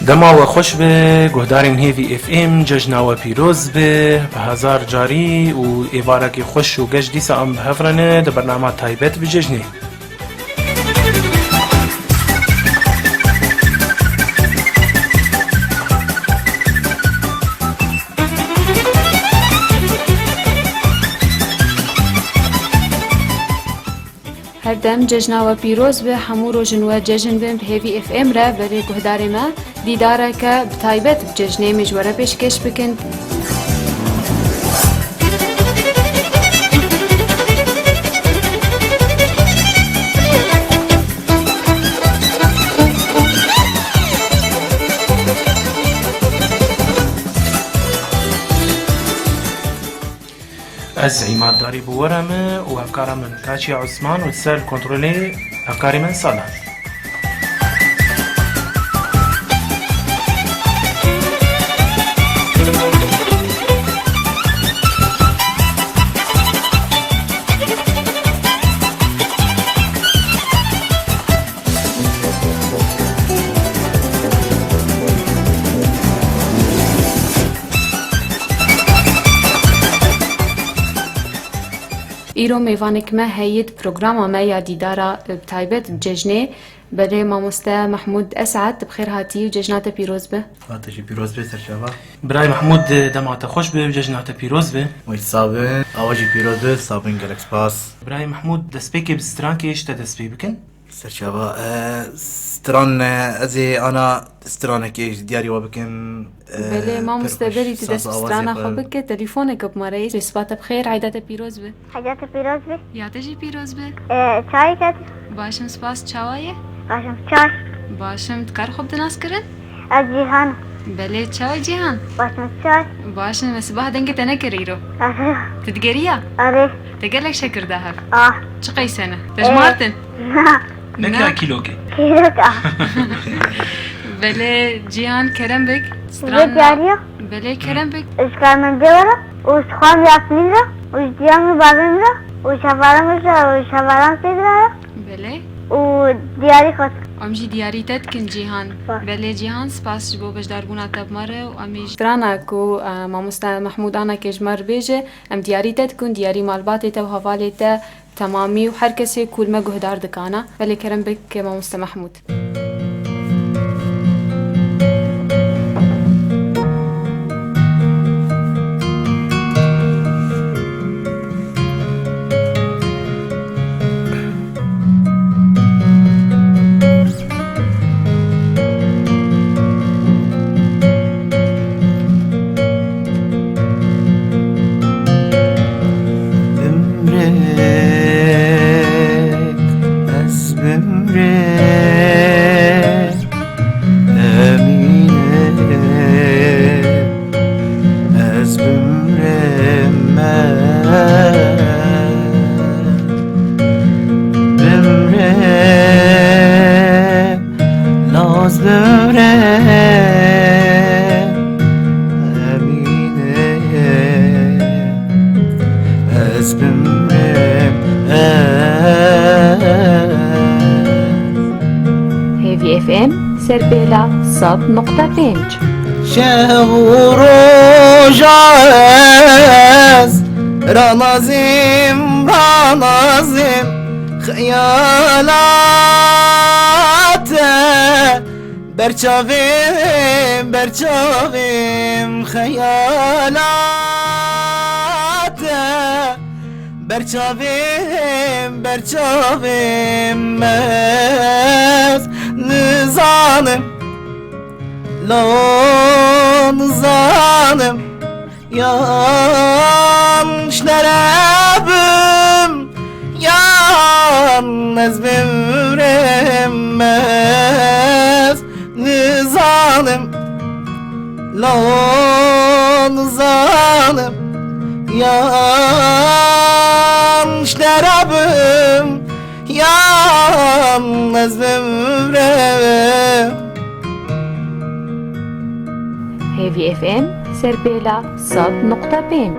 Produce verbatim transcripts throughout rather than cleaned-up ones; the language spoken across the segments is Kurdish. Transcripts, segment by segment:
Dema we xweş be, guhdarên Hêvî F M, cejna we pîroz be, bi hezar carî û êvarekî xweş û geş dîsa em bi hev re ne di bernama taybet bi cejnê. Her dem cejna we pîroz be, hemû rojin we cejn bin bi Hêvî F M re, belê guhdarê me. Dîdareke bi taybet bi cejnê me ji we re pêşkêş bikin. Ez Îmad Darî bi we re me û hevkara min Kaçiya Osman û ser kontrolê hevkarê min Sala. Îro mêvanek me heye di programa me ya dîdara, e, bi taybet bi cejnê. Belê mamoste Mehmûd Esad, bi xêr hatî û cejna te pîroz be. Hate jî pîroz be, serçava. Birayê Mehmûd, dema te xweş be û cejna te pîroz be. Wî sabin, awa jî pîroz be, sabin gelek spas. Birayê Mehmûd, destpêkê bi strankê ji te dest pê bikin. Serçava, e, stran, e, ez ê ana stranekê ji diyarî we bikim. E, Belê, mamoste, berî tu dest bi strana xwe bike, telefoneke bi me re ye. Spas, te bi xêr, eyda te pîroz be. Eyda te pîroz be. Ya te jî pîroz be. E, çayê te? Baş im, spas, çawa ye? Baş im, çay. Baş im, tu kar xwe bi nas kirin? Ez Cîhan. Belê, çawa Cîhan? Baş im, çay. Baş im, me sibah dengê te nekir îro. Erê. Tu digeriya? Erê. Te gelek şekir da hev. Ah. Çi qeysene? Te ji Mardin? Na. Neke kîlokê. Kîloka. Belê, Cîhan, kerem bik. Stran. Belê, kerem bik. Ji karmendê were û ji xwam Yasmîn re û ji diyamî Bavên re û ji hevaran min re û ji hevaran Sêdra re. Belê. Û diyarî xwest. Em jî diyarî te dikin Cîhan. Belê Cîhan, spas ji bo beşdarbûna te bi me re û em ê ji strana ku, e, mamoste Mehmûd anakê ji me re bêje, em diyarî te dikin, diyarî malbatê te û hevalê te. Temamî û her kesê ku li me guhdar dikana. Belê kerem bik mamoste Mehmûd. Bimrê, ez bimrê, Emîne, ez bimrê me, bimrê. Laz bimre Emîne, ez bimrim ez. Hêvî F M, Serpêla sed nokta pênc. Şev û roja ez ranazim, ranazim. Xeyala te berçavim, berçavim, xeyala te berçavim, berçavim. Ez nizanim, la nizanim. Yan ji te re bim, yan ez bimrim, ez nizanim, la nizanim. Yan ji te re bim, yan ez bimrim. Hêvî F M, Serpêla sed nokta pênc.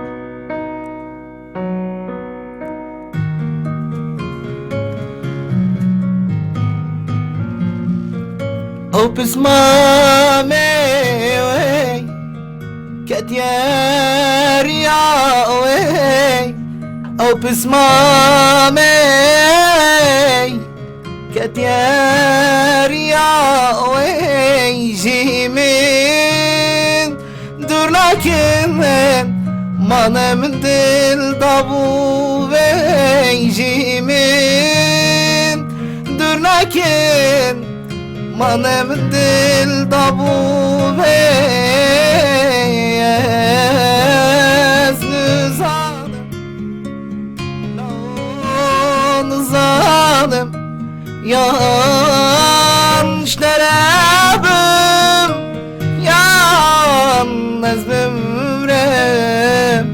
Pismamê wê ketiye riya wê, ew pismamê ketiye riya wê, ji min dûr nakin, manem dil dabû vê, ji min dûr nakin. Manem dil dabû vê, ez nizanim, nizanim, yan ji te re bim, yan ez bimrim.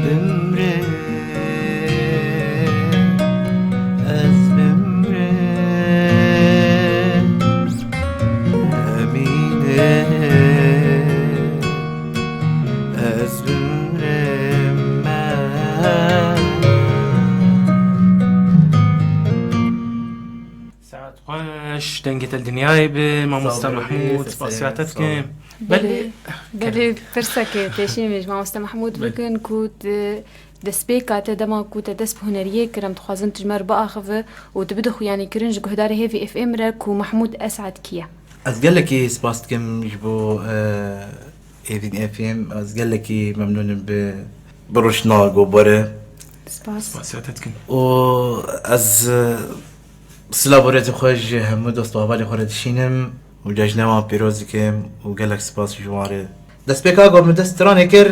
Bimrim, ez bimrim, Emîne, ez bimrim, me. Saet xweş, dengê te li dinyayê bi, mamoste Mehmûd, spasiya te dikim. Belê, belê, pirsekê pêşî min ji mamoste Mehmûd bikin ku di destpêka te dema ku te dest bi huneriyê kir, em dixwazin tu ji me re biaxive û tu bide xuyanîkirin ji guhdarê Hêvî F M re ku Mehmûd Esad kî ye? Ez gelekî spas dikim ji bo, e, Hêvî F M. Ez gelekî memnûn im bi, bi rûşna ku bore. Spas. Spasiya te dikim. Û ez, e, silav û rêzê xwe ji hemû dost û hevalê xwe re dişînim û cejnê wan pîroz dikim û gelek spas ji wan re. Destpêka ku min dest stranê kir,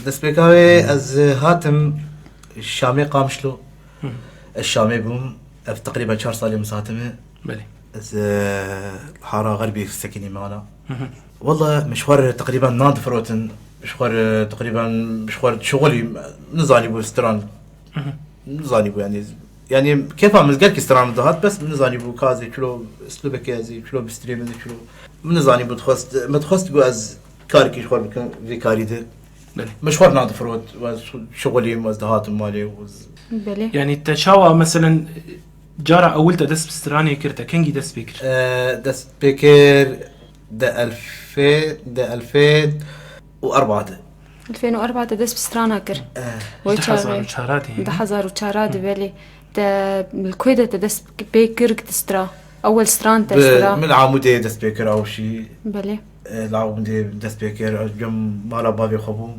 destpêka wê ez hatim Şamê, Qamişlo. Hı. Ez Şamê bûm. Ev teqrîben çar salê min hatime. Belê. Ez, e, hara xerbî sekinî me ana. Hı hı. Walla min ji xwe re teqrîben nan difirotin. Min ji xwe re teqrîben, min ji xwe re şixulî nizanîbû stran. Hı hı. Nizanîbû yani. Yani kêfa min gelkî stran dihat, bes min nizanîbû ka ez ê çilo, uslubekê ez ê çilo, bistrê min ê çilo. Min nizanîbû dixwest, min dixwest ku ez karekî ji xwe bikim vê karî de. Belê. Min ji xwe re nan difirot, ez şixulîm, ez dihatim malê û ez Belê. Yani te çawa, meselen, cara ewil te dest bi stranê kir, te kengî dest pê kir? E, dest pê kir di elfê, di elfê û erba de. Elfên û erba te dest bi strana kir. E. Wê Di çaxê hezar û çar de, yani. Di hezar û çar de, Hı. belê. Te li ku de te dest pê kir di stra? Ewil stran te Bi, stra? Min Amûdê dest pê kir, Awşî. Belê. E, li Amûdê dest pê kir, ez cem mala bavê xwe bûm.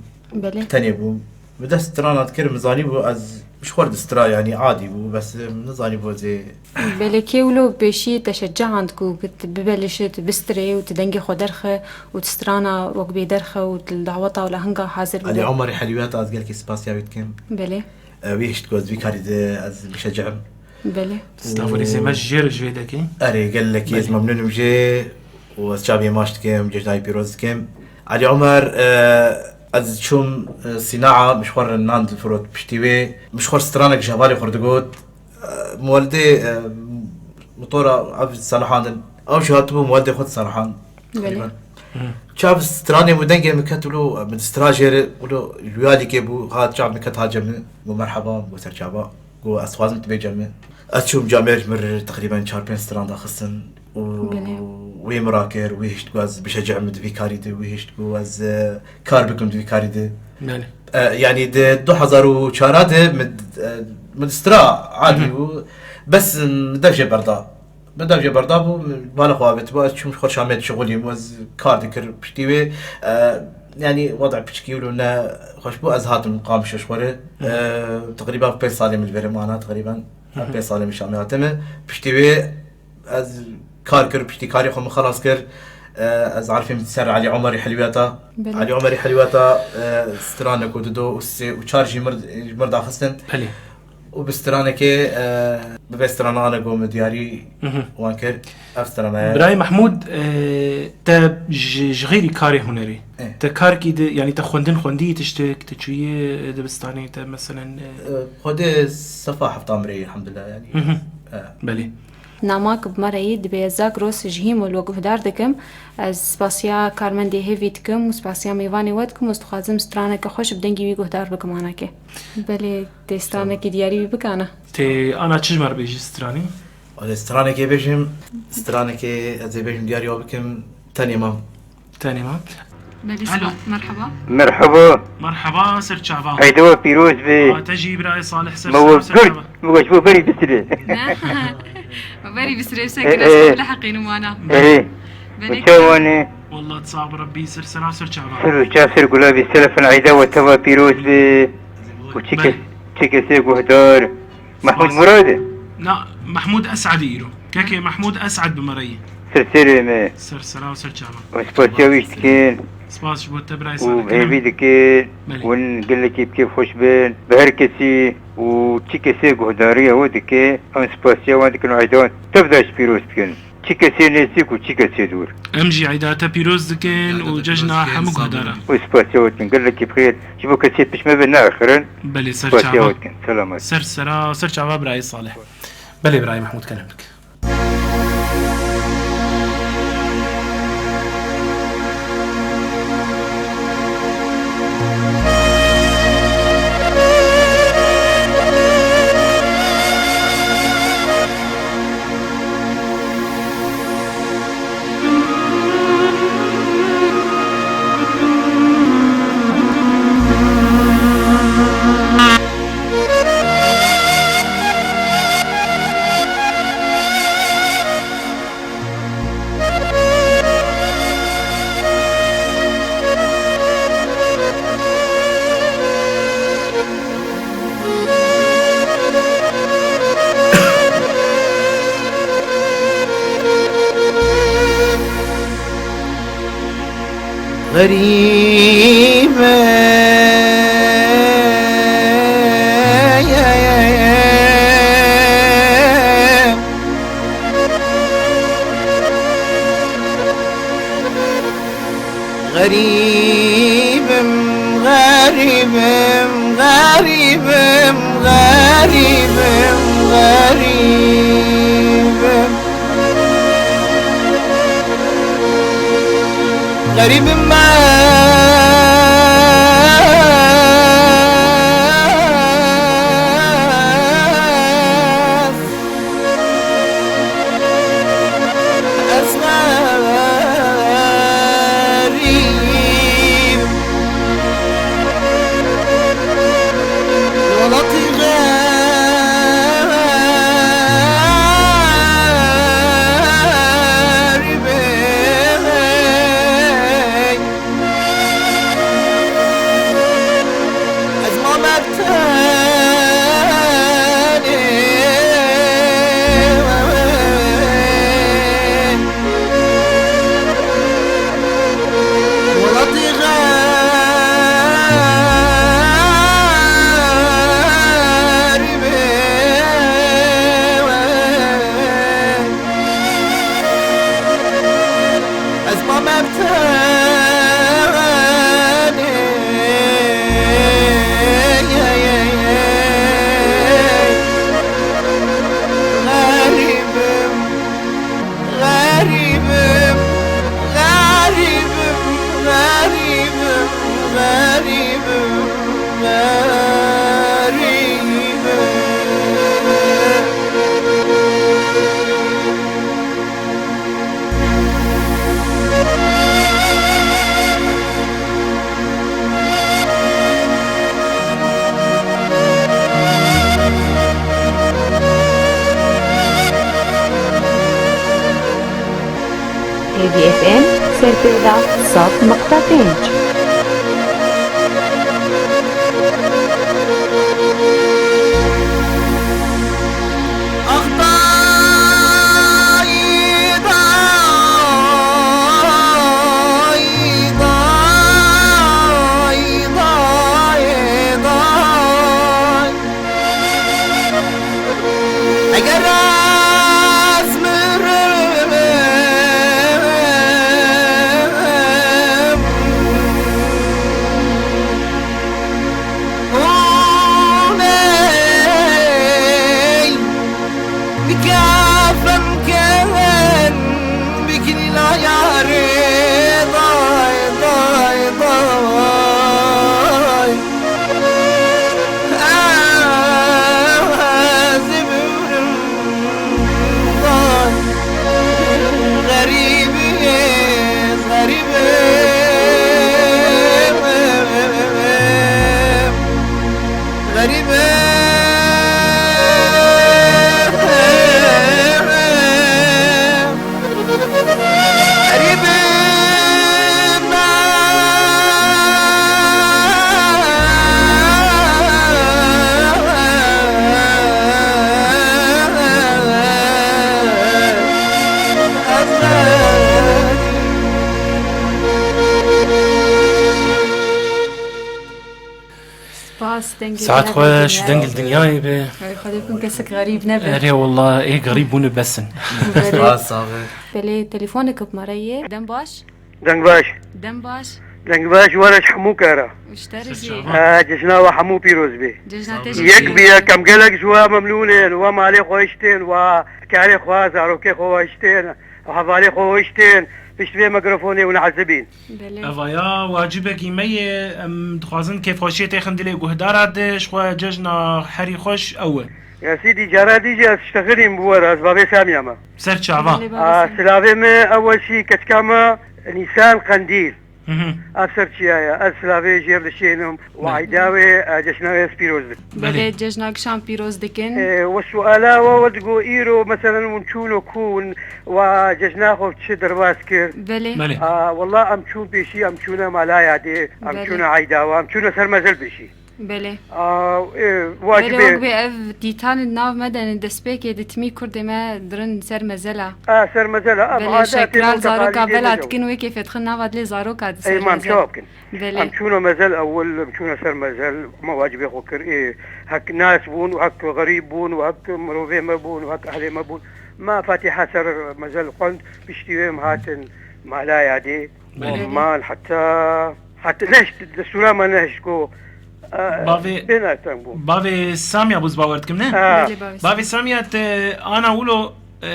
Belê. Tenê bûm. Min dest strana dikir, min zanîbû ez ji xwe re distra, yanî adî bû, bes min nizanîbû ez ê Belê, kê wilo pêşî te şecehand ku tu bibelişî, tu bistrê û tu dengê xwe derxe û tu strana wek bê derxe û tu li daweta wila hinga hazir Elî bibe? Omerî Helwiyata, ez gelkî spasiya wî dikim. Belê. E, wî hişt ku ez vî karî de ez bişecihim. Belê. Silav û rêzê me ji jê re ji vê dekê. Erê, gelekî ez Belê. memnûn im jê û ez çavê maş dikim, cejnayê pîroz dikim. Elî Omer, e, ez çûm, e, sînaa, min ji xwe re nan difirot piştî wê. Min ji xwe re stranek ji hevalê xwe re digot. E, muwelidê, e, motora ev salihandin. Ew jî hatibû muwelidê xwe disalihand. Belê. Teqrîben. Hı. Çav stranê û dengê min ket wilo, min stra jê re wilo, luyalîkê bû, hat çav min ket hace min, got merheba, got ser çava, got ez dixwazim tu bê cem min. Ez çûm camêr ji min re teqrîben çar pênc stran daxistin û Belê. wê min rakir, wê hişt ku ez bişecihim di vî karî de, wê hişt ku ez, e, kar bikim di vî karî de. Belê. E, yanî di du hezar û çar de min, e, min stra adî Hı hı. bû, bes min dev jê berda. Min dev jê berda bû, min bala xwe avêtibû, ez çûm ji xwe Şamê dişixulîm, ez kar dikir piştî wê, e, yanî weda piçikî wilo ne xweş bû, ez hatim Qamişê ji xwe re. Hı. E, teqrîben pênc salê min li vêre mana, teqrîben Hı hı. pênc salê min Şamê hatime. Piştî wê ez kar kir, piştî karê xwe min xelas kir. E, ez arifîm ser Elî Omerî Helwiyata. Belê. Elî Omerî Helwiyata, e, stranek û dido û sê û çar jî mir, ji mir daxistin. Belê. Û bi stranekê, e, bi vê strana ane ku min diyarî Hı hı. wan kir. Ev strana ye. Birayê Mehmûd, e, te ji, ji xêrî karê hunerê, E. te karkî di, yanî te xwendin xwendî tiştek, te çûyî dibistanê, te meselen, e, E, Xwedê sefa hefta mireyî, elhamdulillah, yanî. Hı hı. E. Belê. Nama ku bi me re yî dibê Zagros ji hîn wilo guhdar dikim. Ez spasiya karmendê Hêvî dikim û spasiya mêvanê we dikim û ez dixwazim straneke xweş bi dengê wî guhdar bikim anakê. Belê, tê stranekî diyarî wî bikana? Tê ana çi ji me re bêjî stranê? Hûn ê stranekê bêjim, stranekê ez ê bêjim diyarî we bikim, tenê mam. Tenê mam. Belê, Alo. Spas. Merhaba. Merhaba. Merhaba, ser çava. Eyda we pîroz be. Aa, te jî birayê Salih, ser Me sera, we ser gurt, çava. Me we ji bo berî bisirê. Ne. Berî bisirê, E, sekine, e. Salih heqî numana. E. Belê. Çawa ne? Wallah, sax bi Rebbî, ser sera, ser çava. Ser û çav, ser gulavî, selefin eyda we teva pîroz be. Û çi kes, Belê. Çi kesê guhdar. Mahmud Spas. Murad e? Na, Mahmud Esad îro. Kekê Mahmud Esad bi me re yî. Ser serê me. Ser sera û ser çava. Û spasiya wî dikin. Spas ji bo te birayê Salih. Û hêvî dikin. Belê. Hûn gelekî bi kêfxweş bin. Bi her kesî û çi kesê guhdariya we dike, em spasiya wan dikin û eyda wan tev de ji pîroz bikin. Çi kesê nêzîk û çi kesê dûr. Em jî eyda te pîroz dikin û cejna hemû guhdaran. Û spasiya we dikin. Gelekî bi xêr. Ji bo kesê pişt me ve neaxirin. Belê, ser çava. Spasiya we dikin. Selamet. Ser sera, ser çava birayê Salih. Belê, birayê Mahmud, kerem dik. غريبة. غريبم، غريبم، غريبم، غريبم، غريبم. غريبم ما أصغر غريب. الولد غريب. Ez ma me bi tenê. Welatî xerîbê. Ez ma me bi tenê. Xerîbim, xerîbim, xerîbim, xerîbim, xerîbim, xerîbim. Hêvî F M, Serpêda sed nokta pênc. Eger ez mirim, Spas, dengê Saet te xweş, nebe dengê dinyayê be. Ay, Xwedê bikim kesek xerîb nebe. Erê wallah, ê xerîb bûne bes in. Belê. Spas, sax be. Belê, telefonek bi me re ye. Dem baş. Deng baş. Dem baş. Deng baş, were ji hemû kara. Û ji te re jî. Ser çava. Ee, cejna we hemû pîroz be. Cejna te jî. Yek bi yek, em gelek ji we memnûn in, we malê xwe hiştin, we karê xwe, zarokê xwe hiştin, hevalê xwe hiştin, pişt vê mikrofonê hûn ezibîn. Belê. Evaya wacibekî me ye, em dixwazin kêfxweşiyê têxin dilê guhdara de, ji xwe cejna herî xweş ew e. Ya Sîdî, cara dî jî ez ştexilîm bi we re, ez bavê Samiya me. Ser çava. Belê, bavê Aa, Samiya. Silavê me ew e jî keçika me Nîsan Qendîl. Hı hı. Ev ser çiya ye, ez silavê jêr dişênim û Belê. Eyda wê, e, cejna wê ez pîroz dikim. Belê. Belê, cejna kişan pîroz dikin. E, we suala we, we digo îro, meselen, hûn çûno ku hûn, we cejna xwe çi derbas kir? Belê. Belê. Aa, wallah, em çûn pêşî, em çûne mala yadê, em Belê. Çûne eyda we, em çûne ser mezel pêşî. Belê. Aa, e, Belê, wacibê. Wek bê ev dîtan di nav me de, destpêkê ditimî kurdê me dirin ser mezela. A, ser mezela, ev Belê, adetê şekral me, zaroka teqalîdê vela me de. Dikin wê kêfê dixin nava dilê zaroka di ser Ey, mam mezel. Çawa bikin? Belê. Em çûne mezel ewil, em çûne ser mezel, me wacibê xwe kir. Ê, hek nas bûn û hek xerîb bûn û hek mirovê me bûn û hek ehlê me bûn. Me Fatiha ser mezel xwend, piştî wê em hatin mala yadê. Belê. Û man heta, heta nehişt, destûra me nehişt ku, e, Bavê, bêne teng bû. Bavê Samiya bû, ez bawer dikim, ne? Ha. Belê, bavê Bavê Samiya. Samiya, te ana wilo, e,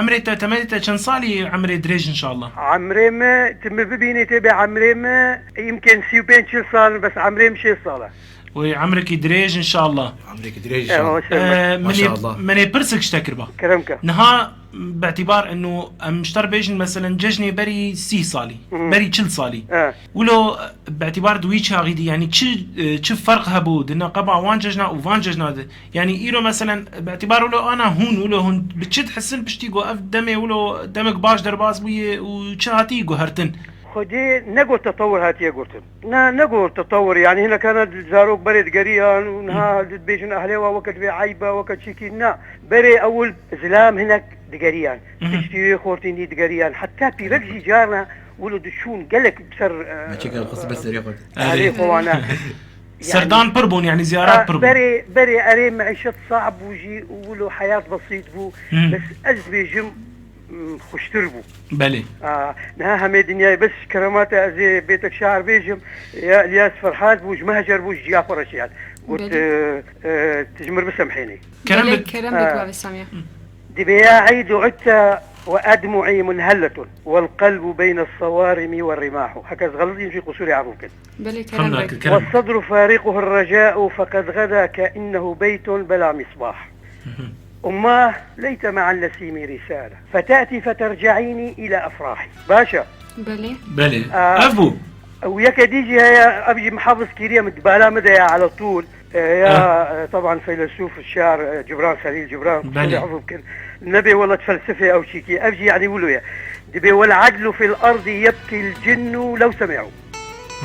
emrê te, temenê te çend salî, emrê dirêj inşallah? Emrê me, tu min bibînî tê bê emrê me, îmkên sî û pênc çil sal, bes emrê min şêst sal e. Wê emrekî dirêj inşallah. Emrekî dirêj E, inşallah. Hoş Ee, geldin. Minê, Maşallah. Minê pirsik ji te kirba. Kerem ke. Niha, bi îtîbar eno em ji te re bêjin, meselen, cejnê berî sî salî, Hı. Berî çil salî. E. Wilo, bi îtîbar di wî çaxî dî, yanî çi, e, çi ferq hebû di neqeba wan cejna û van cejna de? Yanî îro, meselen, bi îtîbar wilo ana hûn, wilo hûn bi çi dihisin piştî ku ev demê wilo demek baş derbas bûye û çi hatî guhertin? Xwedê ne got tetewir hatiye gotin. Na, ne got tetewir, yanî hinekana zarok berê digeriyan û niha Hı. dibêjin ehlê wa weke divê eyb e, weke çîkî. Na, berê ewil zilam hinek digeriyan. Hı hı. Piştî wê xortînî digeriyan. Heta pîrek jî carna wilo diçûn gelek ser, e, Me çeka xist ber serê xwe. Erê. Ehlê xwe wana. Serdan pir bûn, yanî ziyarat Ha, pir bûn. Berê, berê erê meîşet sax bû jî û wilo heyat besît bû. Hı. Bes ez dibêjim, m, xweştir bû. Belê. A, niha hemê dinyayê bes kerema te ez ê bêtek şiar bêjim. Ya Îlyas Ferhat bû, ji Mehcer bû, ji ciya xwe re şiyat. Got, Belê. e, e, tu ji mir bisemhênî. Kerem Belê, bik. Kerem bik, Ha. Bavê Samiya. Dibê ya Eîd عدت وأدمعي منهلة والقلب بين الصوارم والرماح. Heke ez xelit im jî qusûrê efû bikin. Belê, kerem bik. Kerem. والصدر فارقه الرجاء فقد غدا كأنه بيت بلا مصباح. Hı hı. أماه ليت مع النسيم رسالة فتأتي فترجعيني إلى أفراحي. Baş e. Belê. Belê. Aa, Ev bû. Û yeke dî jî heye, ev jî min hefiz kiriye, min di bala min de ye ala tûl. E, ya, Ha. e, teban feylesûf, şar, e, Cibran, Xelîl Cibran, Belê. Xwedê efû bikin. Nebê wela felsefê ew çîkî. Ev jî yanî wilo ye. Dibê: والعدل في الأرض يبكي الجن لو سمعوا.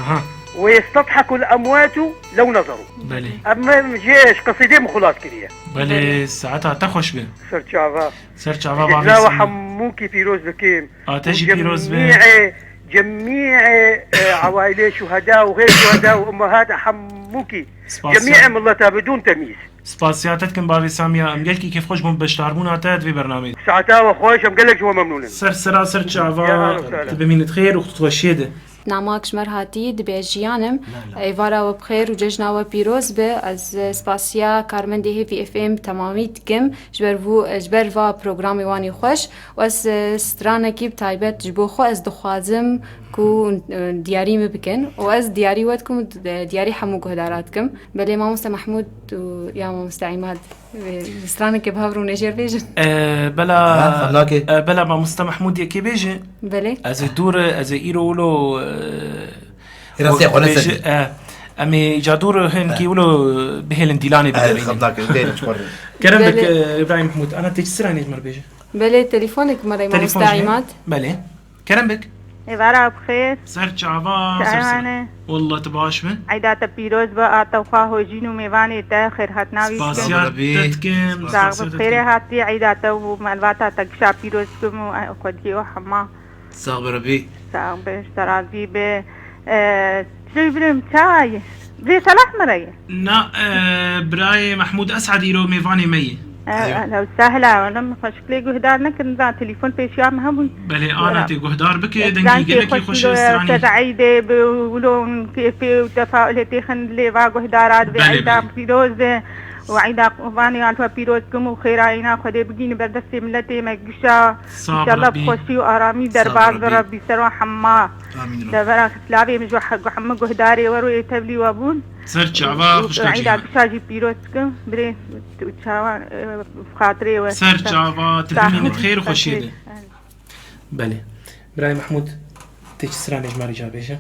Aha. ويستضحك الأموات لو نظروا. Belê. Em, em jê ji qesidê min xelas kiriye. Belê, Belê. Saeta te xweş be. Ser çava. Ser çava, Cejna bavê we Samiya. Hemûkî pîroz dikim. A te jî pîroz be. Cemî'ê, cemî'ê, e, ewaîlê şuheda û xêr şuheda û ummehat hemûkî. Spasiya. Cemî'ê milleta bidûn temîz. Spasiya te dikim, bavê Samiya. Em gelkî kêfxweş bûn bi beşdarbûna te di vê bernameyê. Saeta we xweş, em gelek ji we memnûn in. Ser sera, ser çava. Ya, ahlan û sahlan. Tu bimînî di xêr û tu xweşiyê de. Namak ji me re hatî, dibê Jiyan im. La, la. Êvara we bi xêr û cejna we pîroz be. Ez, e, spasiya karmendê Hêvî F M bi temamî dikim. Ji ber vû-, ji ber va programê wan ê xweş û ez, e, stranekî bi taybet ji bo xwe ez dixwazim ku, e, diyarî min bikin û ez diyarî we dikim û di-, diyarî hemû guhdara dikim. Belê mamoste Mehmûd û ya mamoste Îmad, e, stranekê bi hev rûnê jêr bêjin. E, bela, Ha, xemlakê. E, bela mamoste Mehmûd yekê bêje. Belê. Ez ê dûr, ez ê îro wilo, e, Rastê xwe wek ne dibêje, sekî. E, em ê îca dûr hinkî wilo bihêlin dîlanê bidevînin. Xemlakê, bêrî çi xwe. Kerem bik, Belê. E, Îbrahîm Mehmûd, ana tê çi stranê ji me re bêje? Belê, telefonek me re Telefon mamoste ji me? Îmad. Belê. Kerem bik. Êvara bi xêr. Ser çava, ser ser. Çawane. Wallah tu baş be. Eyda te pîroz be, a te xwe hojîn û mêvanê te xêr hatina wî Spasiya bikin. Sağ ol, te dikim, Sağ spasiya ol, te xêrê dikim. Hatî eyda te û melbata te gişa pîroz bikim û, e, xwediyê û hema. Sağ be Rebî. Sağ be, ji te razî be. E, tu bilem çawa ye? Vê Selah me re ye. Na, e, birayê Mehmûd Esad îro mêvanê me ye. E, Eywa. Ehla û sehla, wele min xweşik lê guhdar nekirin, da telefon pêşiya min hebûn. Belê, ana Wele. tê guhdar bike, Ez dengî can gelekî tê xweş xweş e, dilo stranî. Ser eydê bi wilo kêfê û tefaulê têxin lê va guhdara divê Belê, eyda belê. pîroz be. Û eyda Qurbanê ya li we pîroz kim û xêrayîna Xwedê bigîne ber destê miletê me gişa. Sağ ol İnşallah Rabbi. bi xweşî û aramî Sağ ol derbaz be Rabbi. Rabbi ser we hemma. Amin Rabbi. Devera Slavê min ji he-, hemû guhdarê we û ê tevlî we bûn. Ser çava Û xwişka eyda cîhan. gişa jî pîroz dikim. Birê tu çawa, e, xatirê we. Ser çava, tu Sağ bimînî ol. bi xêr û xweşiyê de. Belê. Birayê Mehmûd, tê çi stranê ji me re ca bêje?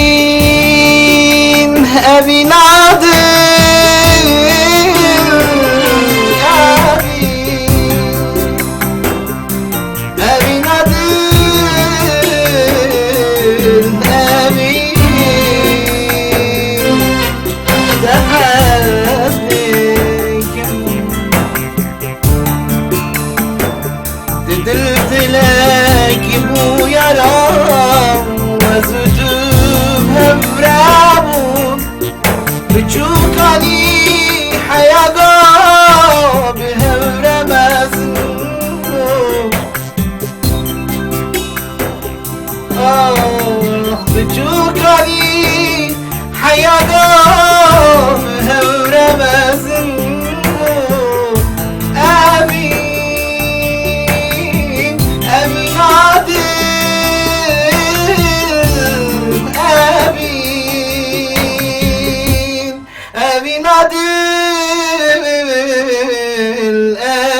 Evîn, evîn adil, evîn. Evîn adil, evîn. Te hez dikim. Di dil dilekî bû yaran, ez û tu bi hev re bûn. Biçûkanî heya ga bi hev re mezin bûn. Ax, biçûkanî heya ga bi hev re mezin bû. Evîn, evîn adil, evîn. Evîn adil,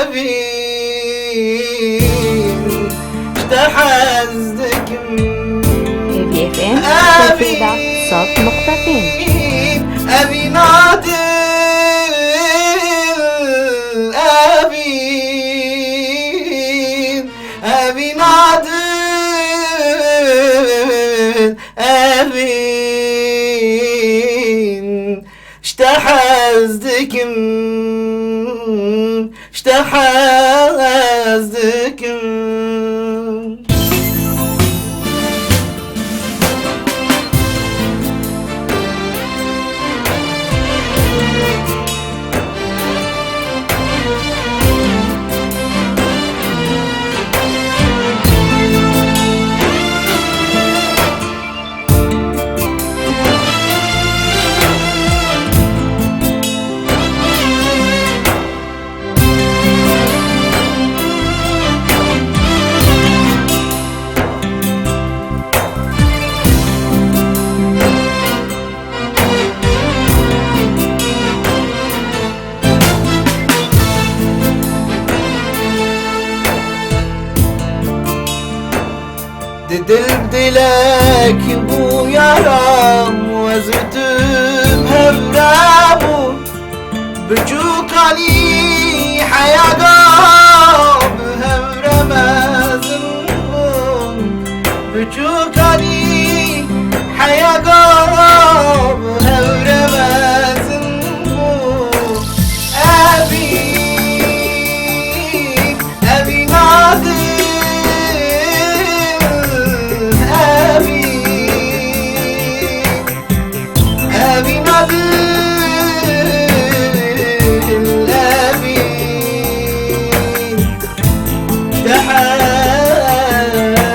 evîn. Ji te hez dikim. Hêvî F M, Evîn. Sefêda sed nokta pênc. Evîn adil, evîn. Evîn adil, evîn. Ji te hez dikim, ji te hez dikim. Di dil dilek bû yaram, ez û tu bi hev re bûn. Biçûkanî heya ga bi hev re mezin bûn. Biçûkanî heya ga bi hev re mezin bûn. Evîn, evîn adil, evîn. Evîn adil, evîn. Te hez dikim.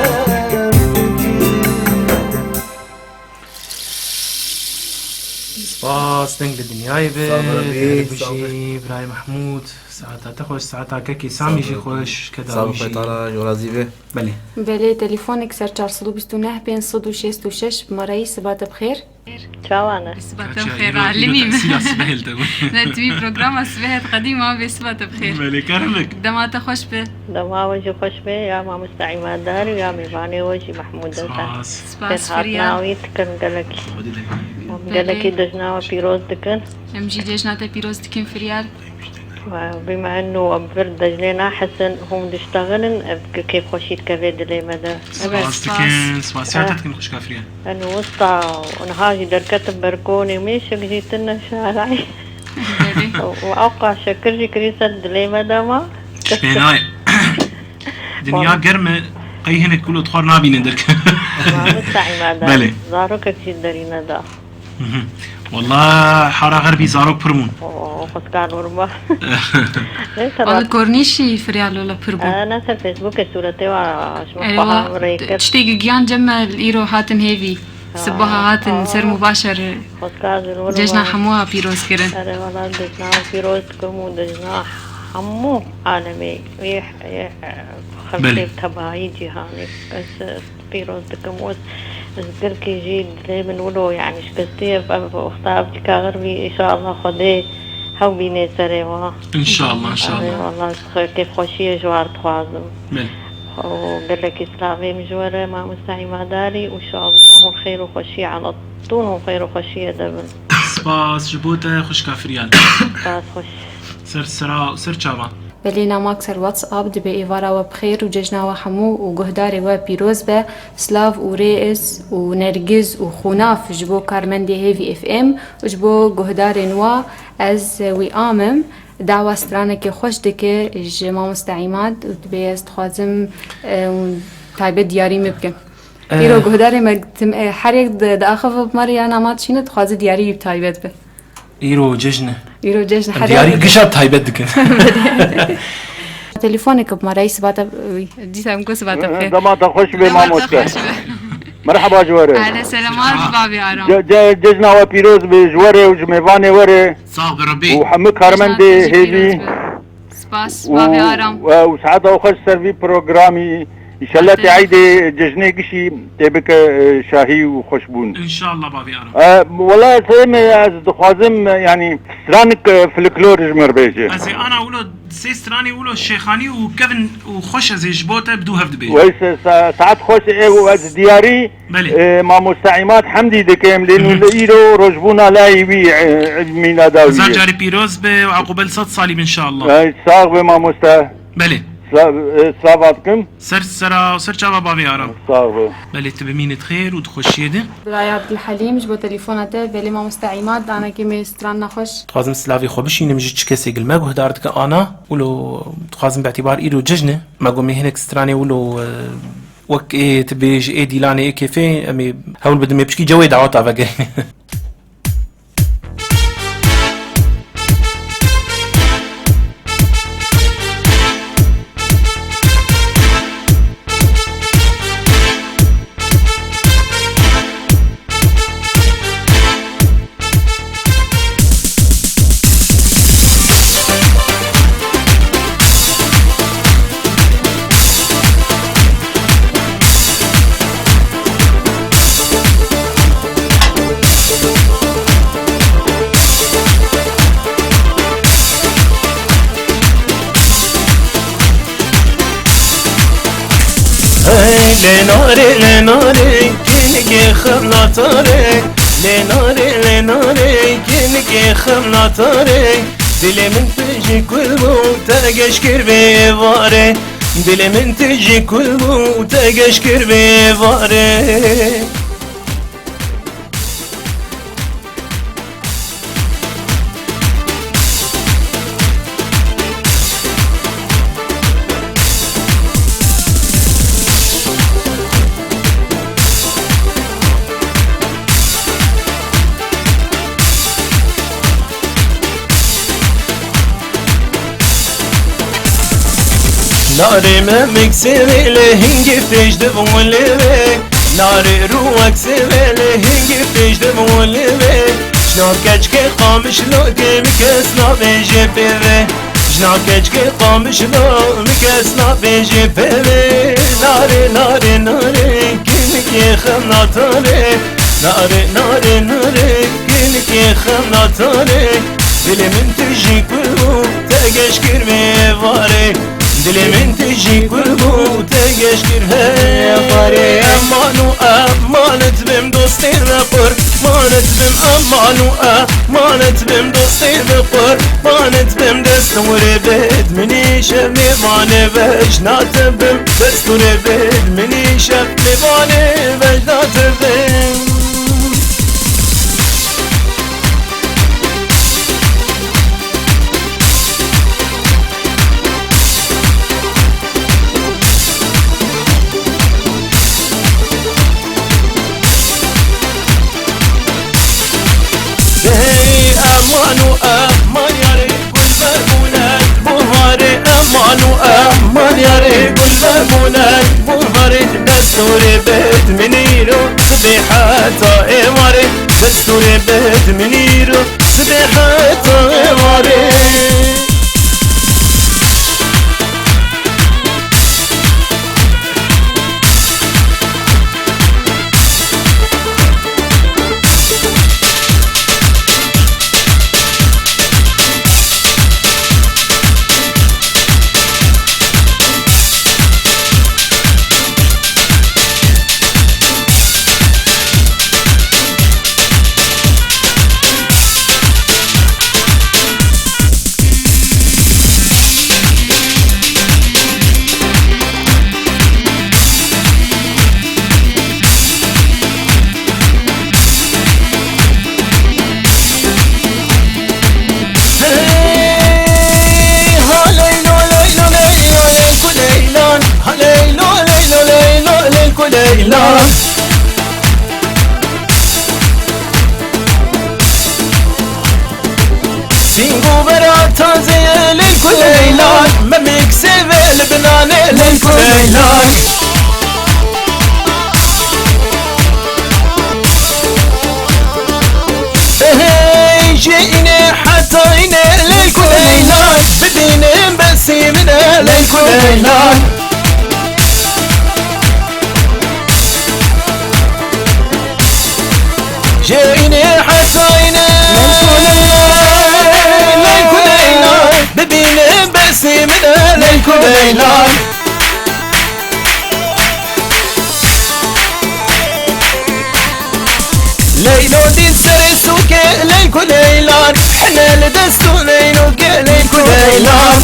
Spas, deng li dinyayê be. Sağ ol, Rabbi, Her sağ ol. Bijî, birayê Mehmûd. Saeta te xweş, saeta kekê Samî jî xweş, keda Sağ ol, wî jî. Xwedê Teala, yorazî be. Belê. Belê, telefonek ser çar sed û bîst û neh pênc sed û şêst û şeş, bi me re yî, siba te bi xêr. Çawa ne? Siba te bi xêr, alimî me. Tesîra sibehê li te bû. Ne, tu wî programa sibehê diqedî, ma bê siba te bi xêr. Belê, kerem bik. Dema te xweş be. Dema we jî xweş be, ya mamoste Îmadar û ya mêvanê we jî Mehmûd Ozan. Spas. Spas, Firyal. Navî dikin gelekî. Xwedê dengê. Belê. Gelekî cejna we pîroz dikin. Em jî cejna te pîroz dikin, Firyal. Bima eno em vir dejnê nahesin, hûn diştexilin, ev kêfxweşî dikeve dilê me de. Spas dikin, spasiya te dikin xwişka Firyal. En wista û niha jî derketim ber konê mêşek jî tine şarayî. Belê. Û ewqa şekir jî kirî ser dilê me de ma. Şpênayê. Dinya germ e, qey hinek kulo dixwar nabîne derkeve. Mamoste Îmadar. Belê. Zarokek jî derî neda. Mhm. Walla hara xerbî zarok pir bûn. Oo, xwezka normal. Walla kornîşî Firyal walla pir bû. E, ne ser Facebookê sûretê wa ji min Erê xweha wa, rê kir. Tiştê gigiyan cem me îro hatin hêvî. Sibaha hatin ser mubaşer. Xwezka ji min cejna hemû pîroz kirin. Erê walla cejna pîroz dikim û cejna hemû alemê. Wê, wê, xelkê Belê. Tebayî cîhanê. Ez, e, pîroz dikim û ez, ez gelkî jî dilê min wilo, yanî şikestî ye, ev wexta ev dîka xerbî, înşallah Xwedê hew bînê serê wa. Înşallah, înşallah. Erê, wela ez kêfxweşiyê ji war dixwazim. Belê. Û gelekî silavê min ji we re, mamoste Îmadarî, û înşallah hûn xêr û xweşiyê ala tûn hûn xêr û xweşiyê de bin. Spas ji bo te xwişka Firyal. Spas xweş. Ser sera û ser çava. Belê, namak ser WhatsApp dibe êvara we bi xêr û cejna we hemû û guhdarê we pîroz be. Silav û rêz û nergiz û xûnaf ji bo karmendê Hêvî F M û ji bo guhdarên we. Ez wî amim dawa stranekê xweş dike ji mamoste Îmad û dibê ez dixwazim, e, taybet diyarî me bikin. Eh. Îro guhdarê me tim-, e, her yek di, diaxive bi me re ya nama dişîne dixwaze diyarî wî bi taybet be. Îro cejn e. Îro cejn e. Em her diyarî yek gişa taybet dikin. Telefoneke bi me re yî sibata, dîsa em ku sibata bi xêr. Dema te xweş be mamoste. Dema te xweş be. Merhaba ji we re. Ehle selamat bavê Aram. Ce-, ce-, cejna we pîroz be ji we re û ji mêvanê we re. Sax be Rebî. Û hemû karmendê Hêvî. Spas, bavê Aram. Û, û saeta xwe ji ser vî programî. Înşallah tê eydê cejnê gişî tê bike, e, şahî û xweşbûn. Înşallah bavê Aram. E, wela ez hêm, ez dixwazim, e, yanî stranik, e, folklor ji min re bêje. Ez ê ana wilo sê stranê wilo şêxanî û kevin û xweş ez ê ji bo te bi dû hev dibêjim. Weyse sa-, saet xweş e û ez diyarî Belê. E, mamoste Îmad Hemdî dikim, lê nû li îro rojbûna layî wî, e, mîlada wî Hezar ye. Carî pîroz be û eqûbel sed salî be înşallah. Ey, sax be mamoste. Belê. Sa-, e, sava dikim. Ser sera û ser çava bavê Aram. Sax be. Belê, tu bimînî di xêr û di xweşiyê de. Biraya Abdulhelîm ji bo telefona te, belê mamoste Îmad, danekê me stran nexweş. Dixwazim silavê xwe bişînim ji çi kesê gil me guhdar dike ana. Wilo dixwazim bi îtîbar îro cejn e. Me got me hinek stranê wilo, e, Wek ê tu bêjî ê dîlanê ê kêfê, em ê hewl bidin me piçkî cewê daweta vegerîne. Hey, lê narê, lê narê, kênikê xemla tarê. Lê narê, lê narê, kênikê xemla tarê. Dilê min tu jî kul bû, te geş kir vê êvarê. Dilê min tu jî kul bû, te geş kir vê êvarê. Narê me miksê vê lê hingê têj di vûlê vê. Narê rû wek sê vê lê hingê têj di vûlê vê. Jina keçikê Qamişlo ke min kes nabêje pê ve. Jina keçikê Qamişlo min kes nabêje pê ve. Nare, nare, nare, kinikê xem natare. Nare, nare, nare, kinikê xem natare. Dilê min tu jî kul bû, te geş kir vê êvarê. Dilê min tu jî kul bû, te geş kir vê êvarê. Eman û emanet bim, dostê ve qurbanet bim. Eman û emanet bim, dostê ve qurbanet bim. Destûrê bid minî şev mêvanê vejna te bim. Destûrê bid minî şev mêvanê vejna te bim. Hey, eman û eman yarê, gul ve bûne buharê. Eman û eman yarê, gul ve bûne buharê. Destûrê bid minîro, sibê heta êvarê. Destûrê bid minîro, sibê heta êvarê. Hey, ha leylo, leylo, leylo, leyku leylan. Ha leylo, leylo, leylo, leyku leylan. Sîngo vera taze leyku leylan. Memik seve li binane leyku leylan. Hey, ji îne heta îne leyku leylan. Bibînin besî min e leyku leylan. Ji îne heta îne leyku leylan. Bibînin besî min e leyku leylan. Leylo dît serê sûkê leyku leylan. Hine li dest û leylo ke leyku leylan.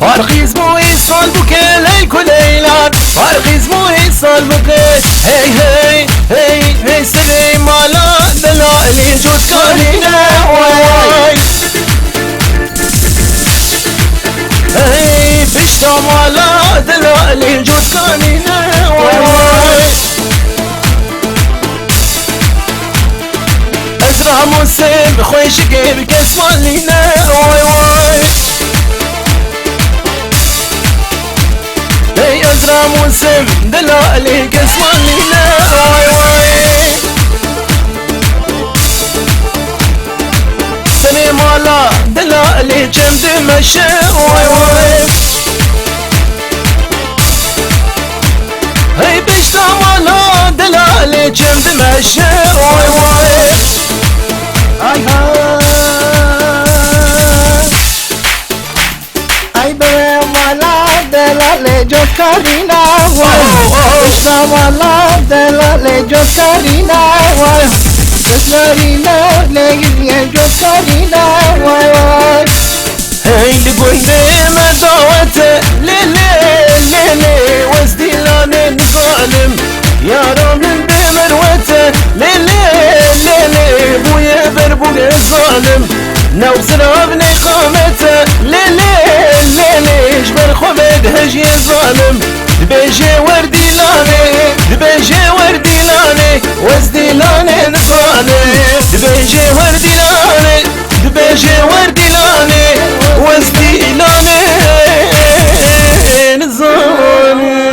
Parqîz bû îsal bûke leyku leylan. Parqîz bû îsal bûke. Hey, hey, hey, hey, serê mala delalê cotkarîne, way, way. Hey, pişta mala delalê cotkanîne, way, way. Ez ramusê bi xweşikê bi kes malîne, way, way. Hey, ez ramusê delalê kes malîne, way, way. Serê mala delalê çem dimeşe, way, way. Hey, pişta mala delalê çem dimeşe, way, way. Ay ha. Ay be mala delalê cotkarîna, way. Oh, oh. Pişta mala delalê cotkarîna, way. Cotkarîna, lê giriye cotkarîna, way, way. Hey, li gundê me dawete, lê, lê, lê, lê, wez dîlanê nizalim. Yara min bi mirwete, lê, lê, lê, lê, bûye ber bûye zalim. New zirav nê qamete, lê, lê, lê, lê, ji ber xwe vedihejiyê zalim. Dibêje wer dîlanê, dibêje wer dîlanê, wez dîlanê nizane. Dibêje wer dîlanê, dibêje wer dîlanê, wez dîlanê nizanim.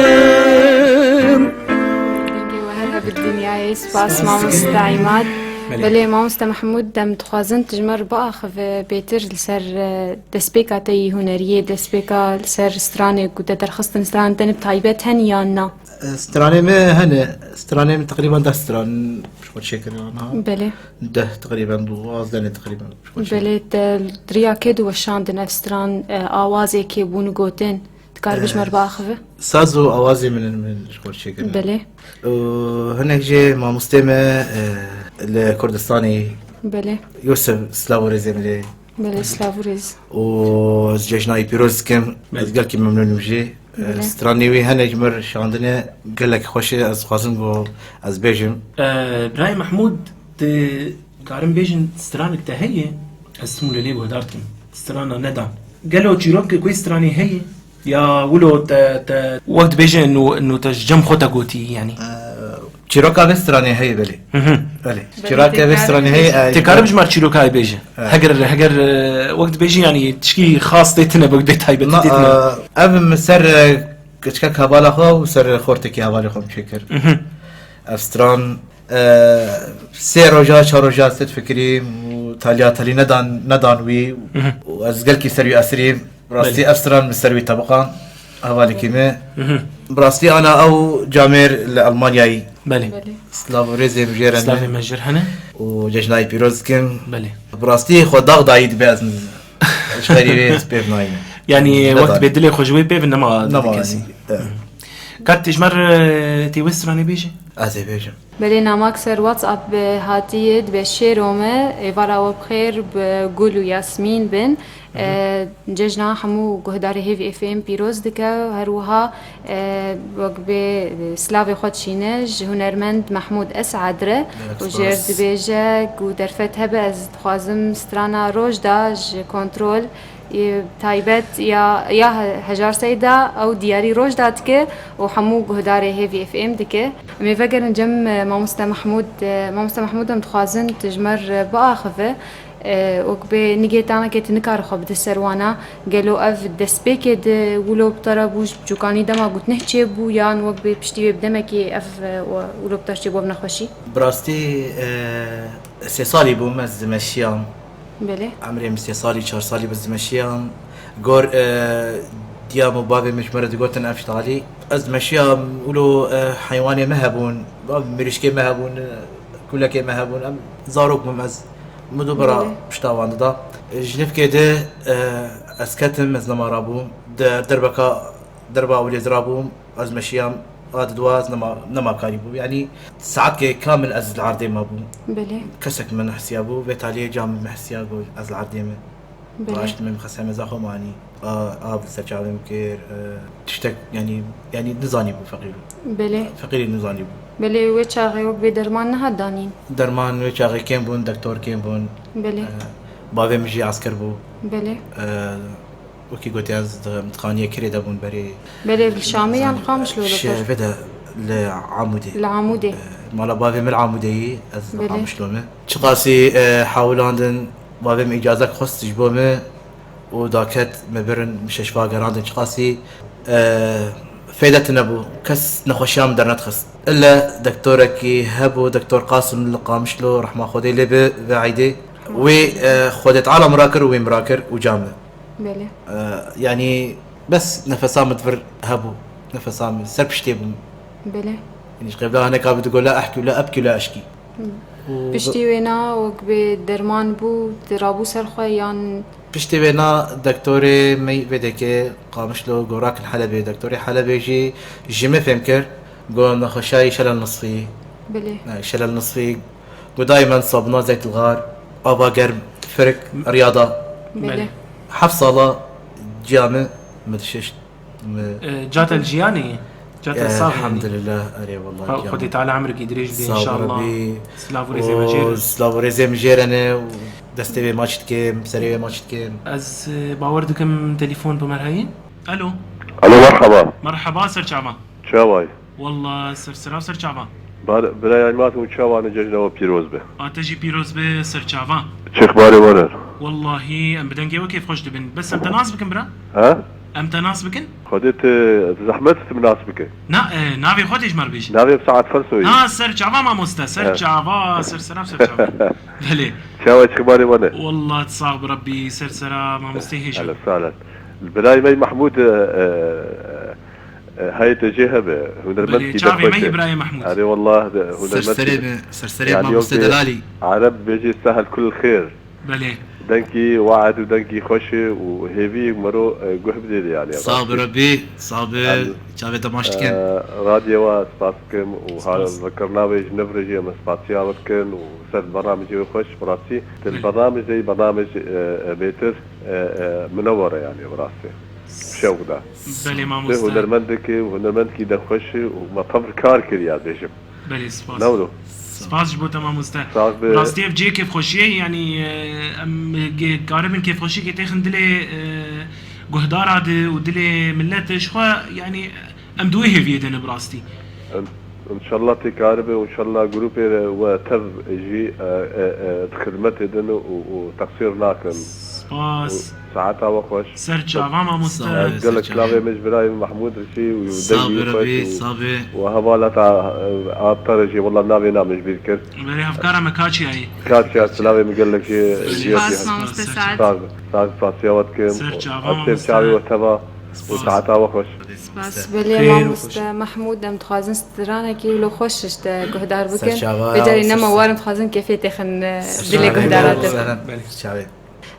Spas mamoste Îmad. Belê. Belê, mamoste Mehmûd, em dixwazin tu ji me re biaxive bêtir li ser, e, destpêka te yî huneriyê, destpêka li ser stranê ku te derxistin, stranên te ne bi taybet hene yan na? Stranê me hene, stranê me teqrîben deh stran ji xwe çêkirine niha. Belê. Deh teqrîben, duwazdeh ne teqrîben ji xwe çêkirine. Belê, te di riya kê de weşandin ev stran, e, awazê kê bûn gotin? Dikarî bi ji me re biaxive? Saz û awazê min in, min ji xwe çêkirine. Belê. Û hinek jê mamostê me, e, li Kurdistanê. Belê. Yosef, silav û rêzê min lê. Belê, silav û rêz. Û ez cejna wî pîroz dikim. Belê. Ez gelkî memnûn im jê. E, Belê. Stranê wî hinek ji min re şandine, gelek xweş e, ez dixwazim ku ez bêjim. E, Birayê Mehmûd, dikarin bêjin stranek te heye? Ez hemû lê lê guhdar dikim. Strana nedan. Gelo çîrokek wê stranê heye? Ya wilo te, te wek dibêje nû, nû te ji cem xwe te gotî, yanî? Çîroka vê stranê heye, belê. Hı hı. Belê. Belê, çîroka vê stranê heye, e, Tê karim ji mar çîroka bêje. Evet. Heger, heger, e, wek dibêjî, yanî tişkî xas tê tine, wek bê taybetî Na, tê tine. E, ev min ser, e, keçika hevala xwe û ser xortekî hevalê xwe min çêkir. Hı hı. Ev stran, e, sê roja, çar roja ez tê difikirîm û taliya talî nedan, nedan wî. Hı hı. Û ez gelkî ser wî esirîm. Bi rastî Belê. Ev stran min ser wî tebiqan. Hevalekî me. Mhm. Bi rastî ana ew camêr li Almanyayê. Belê. Belê. Silav û rêzê min jê re ne. Slavê me jê re hene. Û cejna wî pîroz dikim. Belê. Bi rastî xwe dax dayî dibe ez ji xeyrî wê ez pêv nayînim. Yanî Ne wek dayî. Dibê dilê xwe ji wê pêv nema Nema didikesî. Dayî. Evet. Mhm. Kat tê ji me re tê wê stranê bêjî? Ez ê bêjim. Belê, namak ser WhatsApp, e, hatiye, dibe şêro me, êvara we bi xêr, bi Gul û Yasmîn bin. Hı hı. E, cejna hemû guhdarê Hêvî F M pîroz dike, her wiha, e, wek bê, e, silavê xwe dişîne ji hunermend Mehmûd Esad re Gelek û jê re spas. Dibêje ku derfet hebe ez dixwazim strana Rojda ji Kontrol, e, taybet ya, ya He-, Hejar Seyda ew diyarî Rojda dike û hemû guhdarê Hêvî F M dike. Em ê vegerin cem, e, mamoste Mehmûd, e, mamoste Mehmûd em dixwazin tu ji me re biaxive, e, wek bê nigê tanekê tu nikare xwe bide ser wana. Gelo ev destpêkê di wilo bi te re bû, ji biçûkanî dema gotneh çêbû yan wek bê piştî wê bi demekê ev, e, wilo bi te re çêbû ev nexweşî? Bi rastî, e, sê salî bûm ez dimeşiyam. Belê. Emrê min sê salî, çar salî bû ez dimeşiyam. Gor, e, diya min û bavê min ji me re digotin ev ji talî. Ez dimeşiyam, wilo, e, heywanê me hebûn, mirîşkê me hebûn, e, kulekê me hebûn. Em zarok bûm ez. Min dû bira Belê. Pişta wan dida. E, ji nivkê de, e, ez ketim, ez nema rabûm. De-, derbeka, derba ewlê dirabûm. Ez meşiyam, a diduwa ez nema, nema karîbû. Yanî saetkê kamil ez li erdê mabûm. Belê. Kesek min hesiyabû, vê taliyê ca min hesiya got ez li erdê me. Belê. Raşt min xesemeza xwe manî. A, av li ser çavê min kir, e, tiştek, yanî, yanî nizanîbû feqîr. Belê. Feqîrî nizanîbû. Belê, wê çaxê wek bê derman nehat danîn? Derman wê çaxê kêm bûn, doktor kêm bûn. Belê. E, bavê min jî esker bû. Belê. E, Wekî gotî ez di, em di xaniyê kirê de bûn berê. Belê, li Şamê yan Qamişlo li Şe-, vê de li Amûdê. Li Amûdê. Mala bavê min li Amûdê yî, ez li Belê. Qamişlo me. Çiqasî, e, hewlandin, bavê min îcazek xwest ji bo me û daket me birin, min şeşva gerandin. Çiqasî, e, feyde tune bû. Kes nexweşiya min dernedixist. Îlle doktorekî hebû, Doktor Qasim li Qamişlo, rehma Xwedê lê be, vê eydê. Wê, e, Xwedê Teala min rakir û wê min rakir û ca me. Belê. E, yanî bes nefesa min di vir hebû. Nefesa min ser piştê bûm. Belê. Yanî ji qebla hineka bi digo la ehkî la ebkî la eşkî. Hı. Û Piştî wêna wek bê derman bû, tu rabû ser xwe yan? Piştî wêna doktorê me vê dekê Qamişlo gorakin Helebê, doktorê Helebê jî ji min fêm kir, got nexweşayî şelel nisfî. Belê. E, şelel nisfî. Got dayê min sabuna zeyt li xar, ava germ, firik, riyada. Belê. Belê. Heft sala ciya min, min dişişt. Mi- E, ca te li jiyanê ye? Ca te E, sax ye? Elhamdülillah, erê wallah, Xwe-, ciya Xwedê min. Teala emrikî dirêj bide, Sağ ol inşallah. Rebî. Silav û rêzê me jê re. Û silav û rêzê min jê re ne, û destê wê maç dikim, serê wê maç dikim. Ez, e, bawer dikim telefon bi me re heye. Alo. Alo, merhaba. Merhaba, ser çavan. Çawa yî? Wallah, ser sera ser çavan. Bar-, birayê Îmad hûn çawa ne, cejna we pîroz be. A te jî pîroz be, ser çavan. Çi exbarê we ne? Wallahî, em bi dengê we kêfxweş dibin. Bes em te nas bikin, bira? Ha? Em te nas bikin? Xwedê tu zehmet tu min nas bike. Na, e, navê xwe tê ji me re bêjî. Navê Saet Fersoyî. Ha, ser çava mamoste, ser Evet. çava, ser selam, ser çava. Belê. Çawa çibarê wane? Wallah, sax bi Rebbî, ser sera mamostê hêja. Ehlen sahlen. Birayê me Mahmûd, e, e, e, heyetê jê hebe, hunermend Belê, kî çavê me derxweş e. Birayê Mahmûd. Erê wallah, de, hunermend Serserê kî de-, me, serserê yani mamoste yok bir Delalî. Arab bêjî sehel kul xêr. Belê. Dengî we'd û dengî xweş e û hêvî mero, e, guh bidê de yani. Sax bi Rebbî, sax bi Yani, çavê te maç dikin. e, radyo wa spas dikim û ha Spas. vekirina wê ji nev re jî em spasiya we dikin û ser bernamecê wê xweş bi rastî. Ti Belê. bernamecê, bernamec, e, e, bêtir, e, e, minewere yani bi rastî. Şewq da. Belê Ti mamoste. hunermendekê û hunermendkî de xweş e û me tevr kar kiriya bêjim. Belê, spas. Ne wilo? Spas ji bo te mamoste. Sağ be. Rastî ev cihê kêfxweşiyê, yanî, e, em ge-, karibin kêfxweşiyekê têxin dilê, e, guhdara de û dilê millet de ji xwe, yanî, em di wê hêviyê de ne bi rastî. Em, înşallah tê karibe, înşallah grûpê re we tev jî, e, e, e, di xidmetê din û, û teqsîr nakin. Spas. Û Saeta we xweş. Ser çava mamoste. Sağ ol, Gelek ser çava. Silavê min ji birayê min Mahmûd re jî û Sağ dengê be xweş Rabbi, û, sağ be. û hevala ta, e, a te re jî wela navê na min ji bîr kir. Berê hevkara me Kaçiyayê. Kaçiya, silavê min gelek jî Spas, jî mamoste Saet. Sağ be. Sağ be, spasiya we dikim. Ser çava, Em têm mamoste. çavê we teva û Spas. saeta we xweş. Spas. Belê Xêr û mamoste xweş. Mahmûd, em dixwazin stranekî wilo xweş ji te guhdar bikin. Ser çava, Vê carê ser nema çava. warin dixwazin kêfê têxin, e, Ser dilê çava. guhdara te. Belê. Ser çava.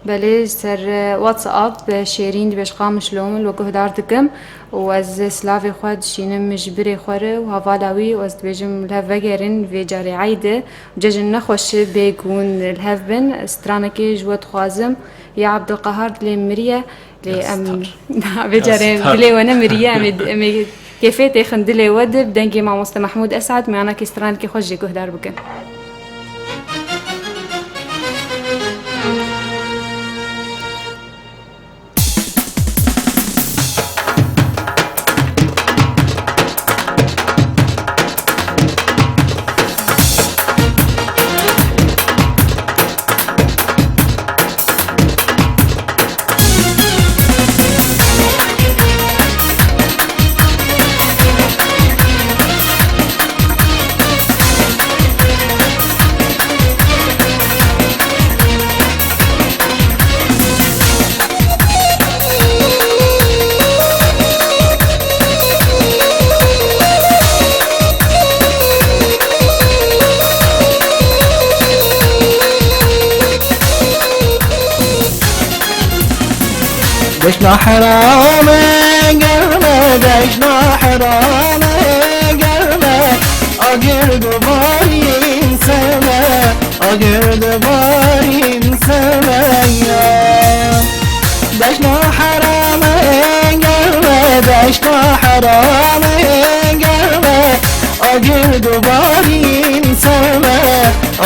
Belê, ji ser, e, WhatsApp, e, Şêrîn dibêj, Qamişlo min, we guhdar dikim û ez silavê xwe dişînim ji birê xwe re û hevala wî û ez dibêjim li hev vegerin vê carê eyd e û cejin nexweş e bêk hûn li hev bin. Stranekê ji we dixwazim, ya Abdulqahar dilê miriye, lê Ya em, star. vê Ya carê star. dilê we nemiriye, em ê, em ê Kêfê têxin dilê we de bi dengê mamoste Mehmûd Esad, miyanakî stranekî xwe jê guhdar bikin. Deşna herame gelme, deşna herame gelme. Agir duvarîn sevme, agir duvarîn sevme ya. Deşna herame gelme, deşna herame gelme. Agir duvarîn sevme,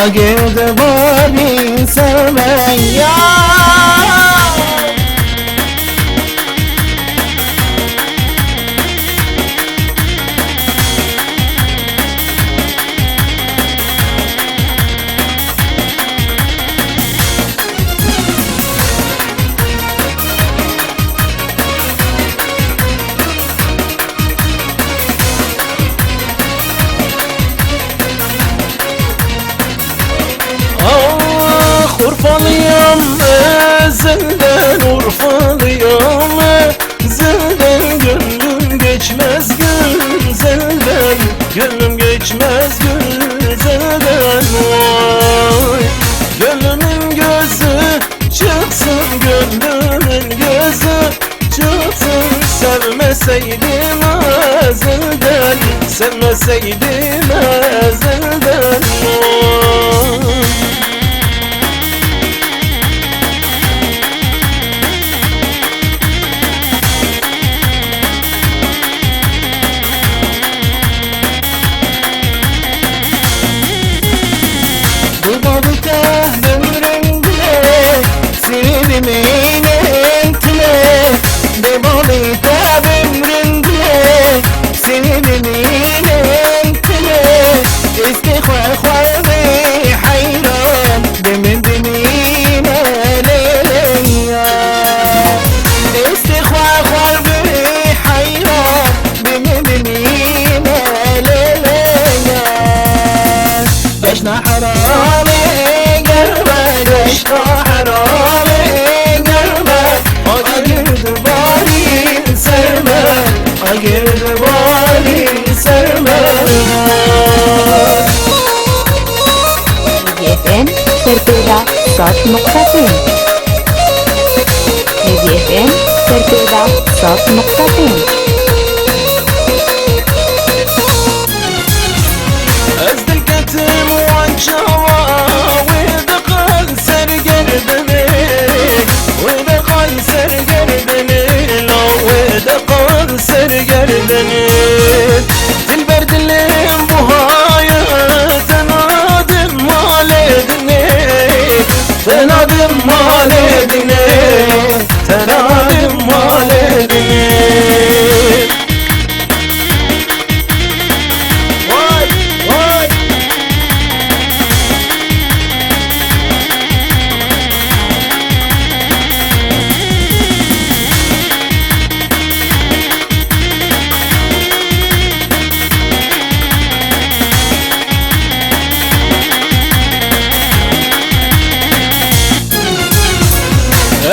agir duvarîn sevme ya. Ah, Urfalıyam, ezelden Urfalıyam, ezelden gönlüm geçmez güzelden, gönlüm geçmez güzelden. Vay, gönlümün gözü çıksın, gönlümün gözü çıksın. Sevmeseydim ezelden, sevmeseydim ezelden. Vay. Dumanı tehdimrinde, sinimin entine. Dumanı tehdimrinde, sinimin entine. Estixwe xwe vê heyran, dimin dimîne lê ya. Estixwe xwe sed nokta pênc. Hêvî F M, Serpêda sed nokta pênc. Ez diketim wan çawa, wê diqel ser gerdinê, wê diqel ser gerdinê, la wê diqel ser gerdinê. Dilber dilim buhaya, tena dim malê dinê, tena dim malê dinê, tena dim malê dinê. Vay, vay.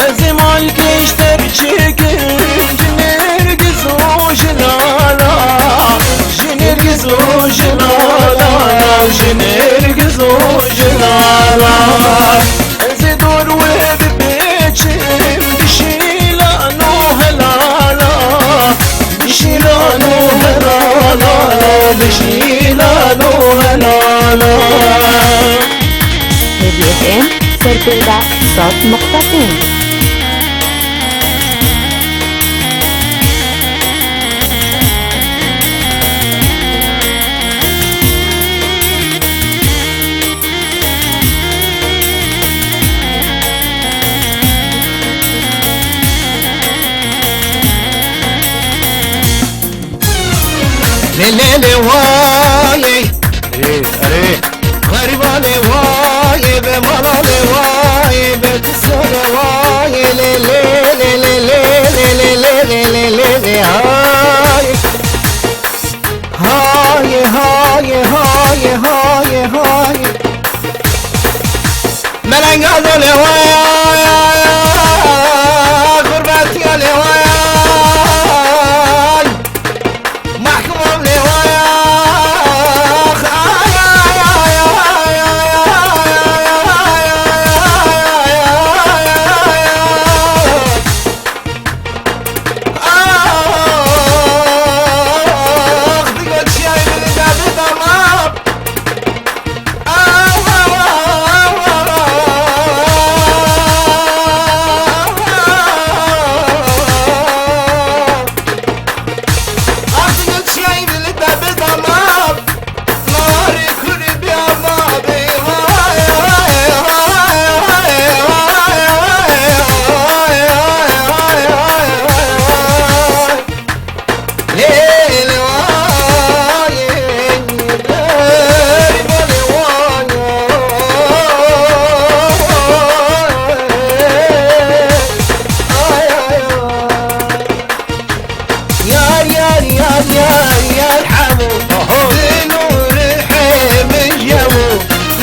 Ez ê malkêş derçêkim ji nêrgiz û ji lala, ji nêrgiz û ji lala, ji nêrgiz û ji lala. Ez ê dor wê bipêçim bi şîlan û helala, bi şîlan û helala, bi şîlan û helala. Hêvî F M, Serpêda sed nokta pênc. Lê lê lê wayê. Erê, erê. Xerîbanê wayê, be malalê wayê, be pisyanê wayê, lê lê lê lê lê lê lê lê lê lê lê lê lê, hay. Hayê, hayê, hayê, hayê, hayê. Melenga do lê waya, gurbetiya lê waya. Mahkum ol lê waya. Ay, ay, ay, ay. Ax, digo çiyayê min de bi dama. Ax, ax, ax, ax, ax, ax. Ax, digo çiyayê min de bi dama. Yar, yar, yar, yar, yar, hemû. Aha. Dil û rihê min yemû.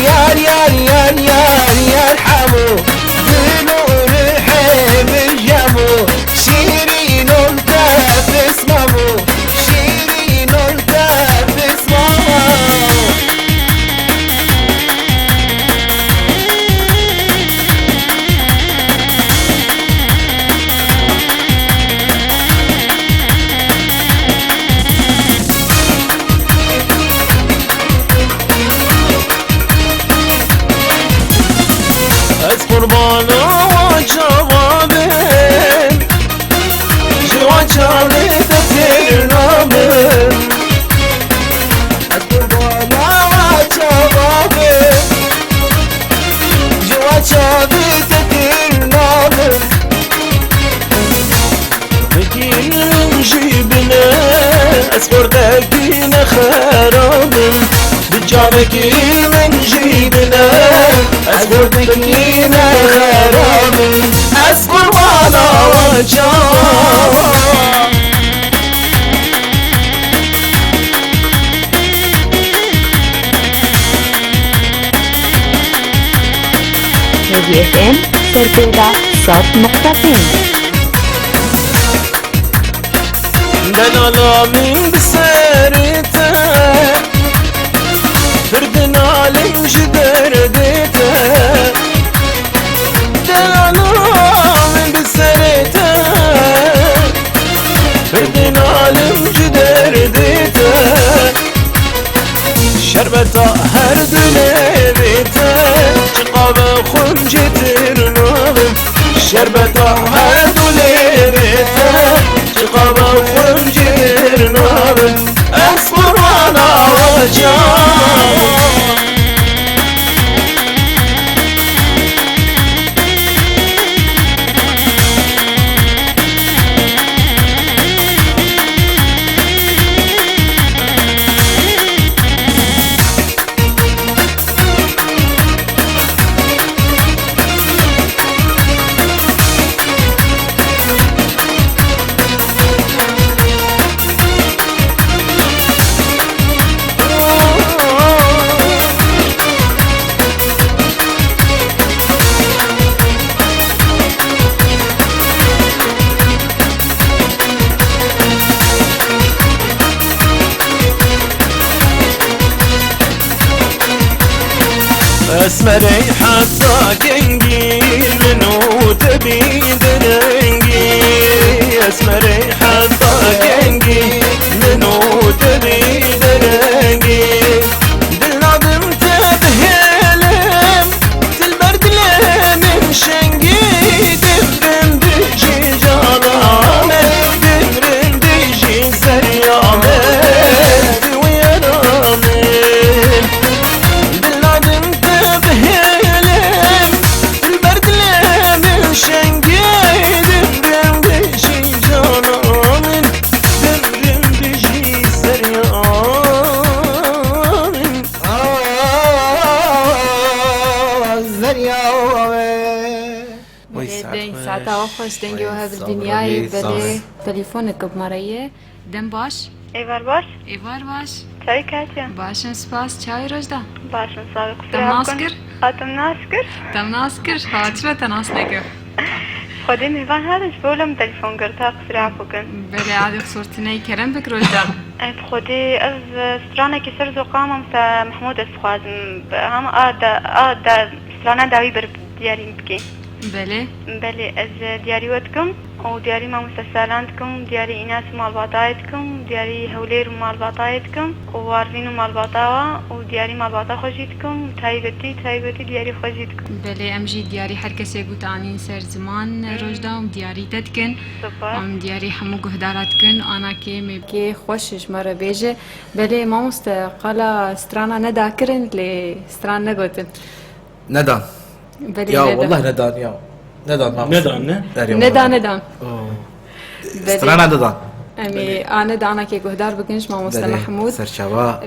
Yar, yar, yar, yar, yar, hemû. Dil û rihê min yemû. Şîrîn ol te pismamû. Şîrîn ol te pismamû. Ez qurbana wan çawa bim, ji wan çavê te têr nabim. Ez qurbana wan çawa bim, ji wan çavê te têr nabim. Bikî min jî bine, ez xortekî ne xerabim. Bi çavekî min jî bine, ez xortekî ne xerabim. Ez qurbana wan çawa. Hêvî F M, Serpêda sed nokta pênc. Delala min bi serê te, pir dinalim ji derdê te. Şerbeta her du lêvê te, çiqaba xwe jêr nabin, ez qurbana we can. Esmerê heta kengî min û te bî derengî. Esmerê heta kengî min û te bî derengî. Dil nadim te bihêlim, dilber dilê min şengî, dimrim dijî cana me, dimrim dijî zerya me, diwêra min. Dil nadim te bihêlim, dilber dilê min şengî, dimrim dijî cana min, dimrim dijî zerya min. Zerya we. Belê, deng, saeta we xweş, dengê we hev li dinyayê. Belê, telefonek bi me re ye. Dem baş. Êvar baş. Êvar baş. Çawa ketiye? Baş in, spas. Çawa roj da? Baş in, sağ ol. Te nas kir? Hatim nas kir. Te nas kir. Ha, çi ve te nas nekir? Xwedê mêvan herin, ji bo lem telefon girta, qisira bikin. Belê, adê qisûrtiney, kerem bik roj da. Ey, bi Xwedê, ez, e, stranekî ser zoqa mamoste Mehmûd ez dixwazim. Bi, hem a da, a da, strana dawî ber diyarî bikî. Belê. Belê, ez, e, diyarî we dikim û diyarî mamoste Salan dikim, diyarî Înas û malbatayê dikim, diyarî Hewlêr û malbatayê dikim û Warvîn û malbata wa û diyarî malbata xwe jî dikim, taybetî, taybetî diyarî xwe jî dikim. Belê, em jî diyarî her kesê ku te anîn ser ziman, e, roj da û diyarî te dikin. Super. Em diyarî hemû guhdara dikin, ana kê me. Kê xweş ji me re bêje. Belê, mamoste, qala strana neda kirin, lê stran negotin. Nedan. Belê, ya, nedan. Wallah nedan ya. Nedan, mamoste. Nedan, ne? Erê, nedan, wallah nedan. Oh. Belê. Strana nedan. Em ê, belê, a neda, ana kê guhdar bikin ji mamoste, belê, Mehmûd. Serçava.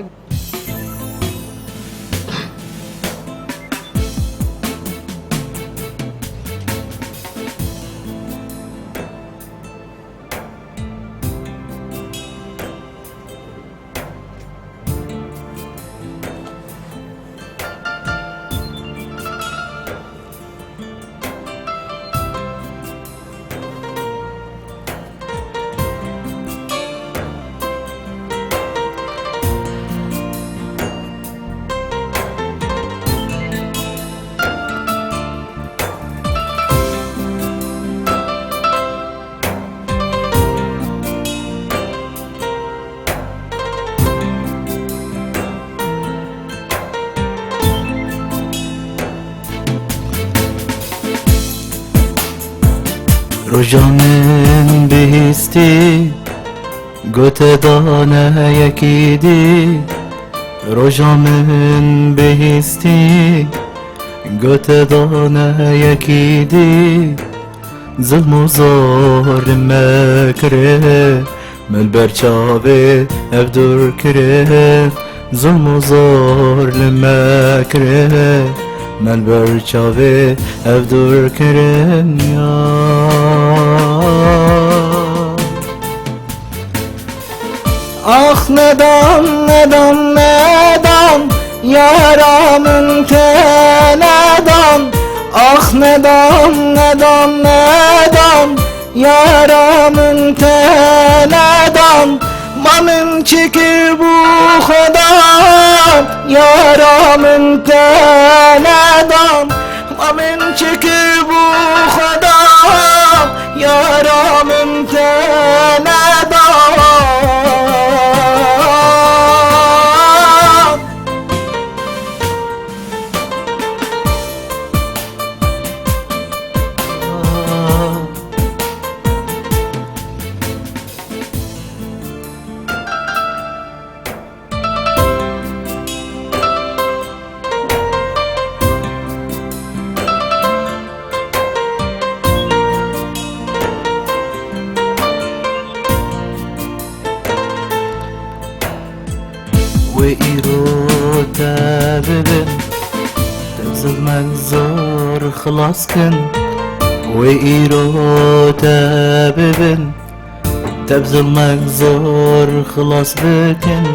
Roja min bihîstî, gote dane yekî dî. Roja min bihîstî, gote dane yekî dî. Zilm û zor li me kire, me li ber çavê ev dûr kire. Zilm û zor li me kire, me li ber çavê ev dûr kirin ya. Ax nedan, nedan, nedan, yara min te nedan. Ax nedan, nedan, nedan, yara min te nedan. Ma min çi kir bû Xweda, yara min te nedan. Ma min çi kir bû Xweda, yara min te nedan. Wê îro te bibin, te bi zilmek zor xilas kin. Wê îro te bibin, te bi zilmek zor xilas bikin.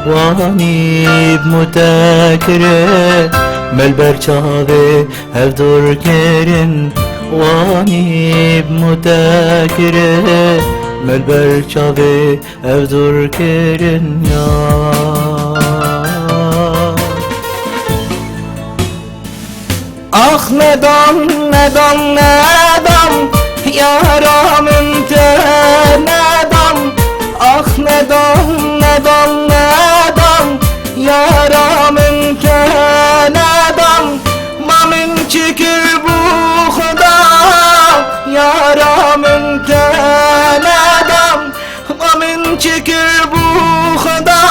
Wanî bi mû te kire, me li ber çavê hev dûr kirin. Wanî bi mû te kire, me li ber çavê ev dûr kirin ya. Ax nedam, nedam, nedam, yara min te nedam. Ax nedam, nedam, nedam, yara min te nedam. Ma min çi kir bû Xuda, yara min te nedam. Ma min çi kir bû Xuda,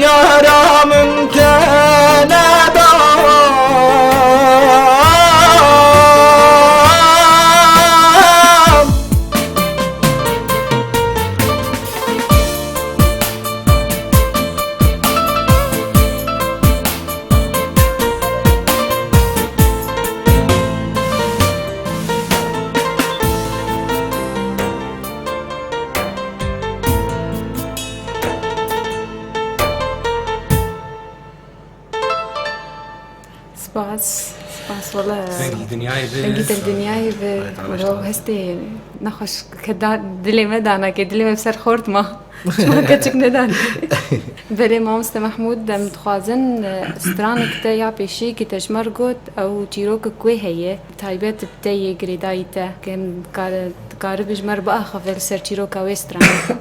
yara min te nedam. Spas, spas, wala. Dengî dinyayê bi. Dengî te dinyayê bi. Wala hestê nexweş ke da, dilê me danake, dilê me bi ser xort ma. Çima keçik nedanî? Belê, mamoste Mehmûd, em dixwazin, e, stranek te ya pêşî ki te ji me re got, ew çîrokek wê heye, taybet bi te yê girêdayî te, ke em dikare-, dikaribe ji me re biaxive li ser çîroka wê stranê.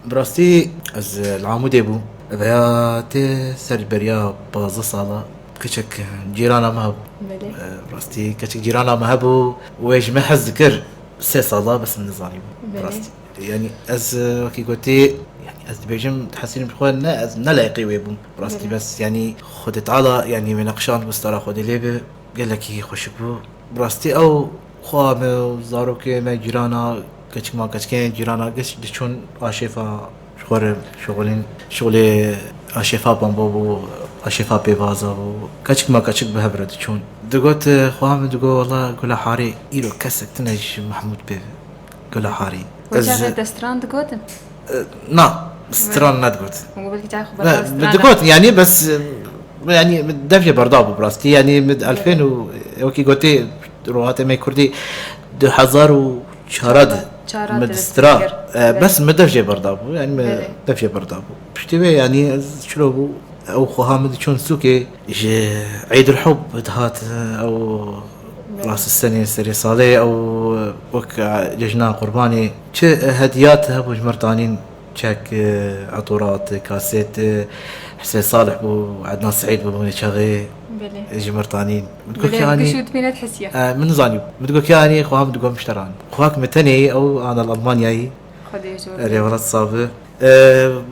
Bi rastî ez, e, li Amûdê bûm. Veya tê ser beriya pazdeh sala, keçek, e, cîrana me hebû. Belê. E, bi rastî keçek cîrana me hebû, wê ji me hez dikir. Sê sala bes min nizanîbû. Belê. Rastî. Yani ez, e, wekî gotî, yani ez dibêjim, hesînim ji xwe ne, ez ne layiqî wê bûm. Rastî. Belê. Bes yani Xwedê Teala yani wê neqişand bi stara Xwedê lê bi, gelekî xweşik bû. Bi rastî ew xwa me û zarokê me cîrana, keçik ma keçikên cîrana geç diçûn aşêfa ji xwe re şixulîn. Şixulê aşêfa bambo bû, aşêfa pêvaza bû. Keçik ma keçik bi hev re diçûn. Digot, e, xwa min digot, wela Gula Harî îro kesek tune ji Mehmûd pê. Gula Harî. Wê çaxê te stran digotin? E, na, stran nedigot. Min got belkî çaxê xwe Ne, berdabû min stran digot, yani bes, e, yani min dev jê berdabû bi rastî. Yani min elfên û wekî gotê rohatê me kurdî du hezar û çar de Çara min dirist distira. Kir. E, Belê. Bes min dev jê berdabû. Yani min Belê. Dev jê berdabû. Piştî wê yani ez çilo bû, ew xweha min diçûn sûkê. Ji Eîdul Hub dihat, ew Belê. Rasistenê serê salê, ew wek cejna qurbanê. Çi hediyat hebû ji mir tanîn, çek, e, etorat, kaset, e, Husên Salih bû, Ednan Seîd bû, bûne çaxê Belê. Ji mir tanîn. Min digot Belê, ki anî, gişû dibîne hisiya. E, min nizanî. Min digot ki anî, xweha min digot mişteran. Xwak min tenê ew ana li Almanyayê. Xwedê ji we Erê, welat sabe. E,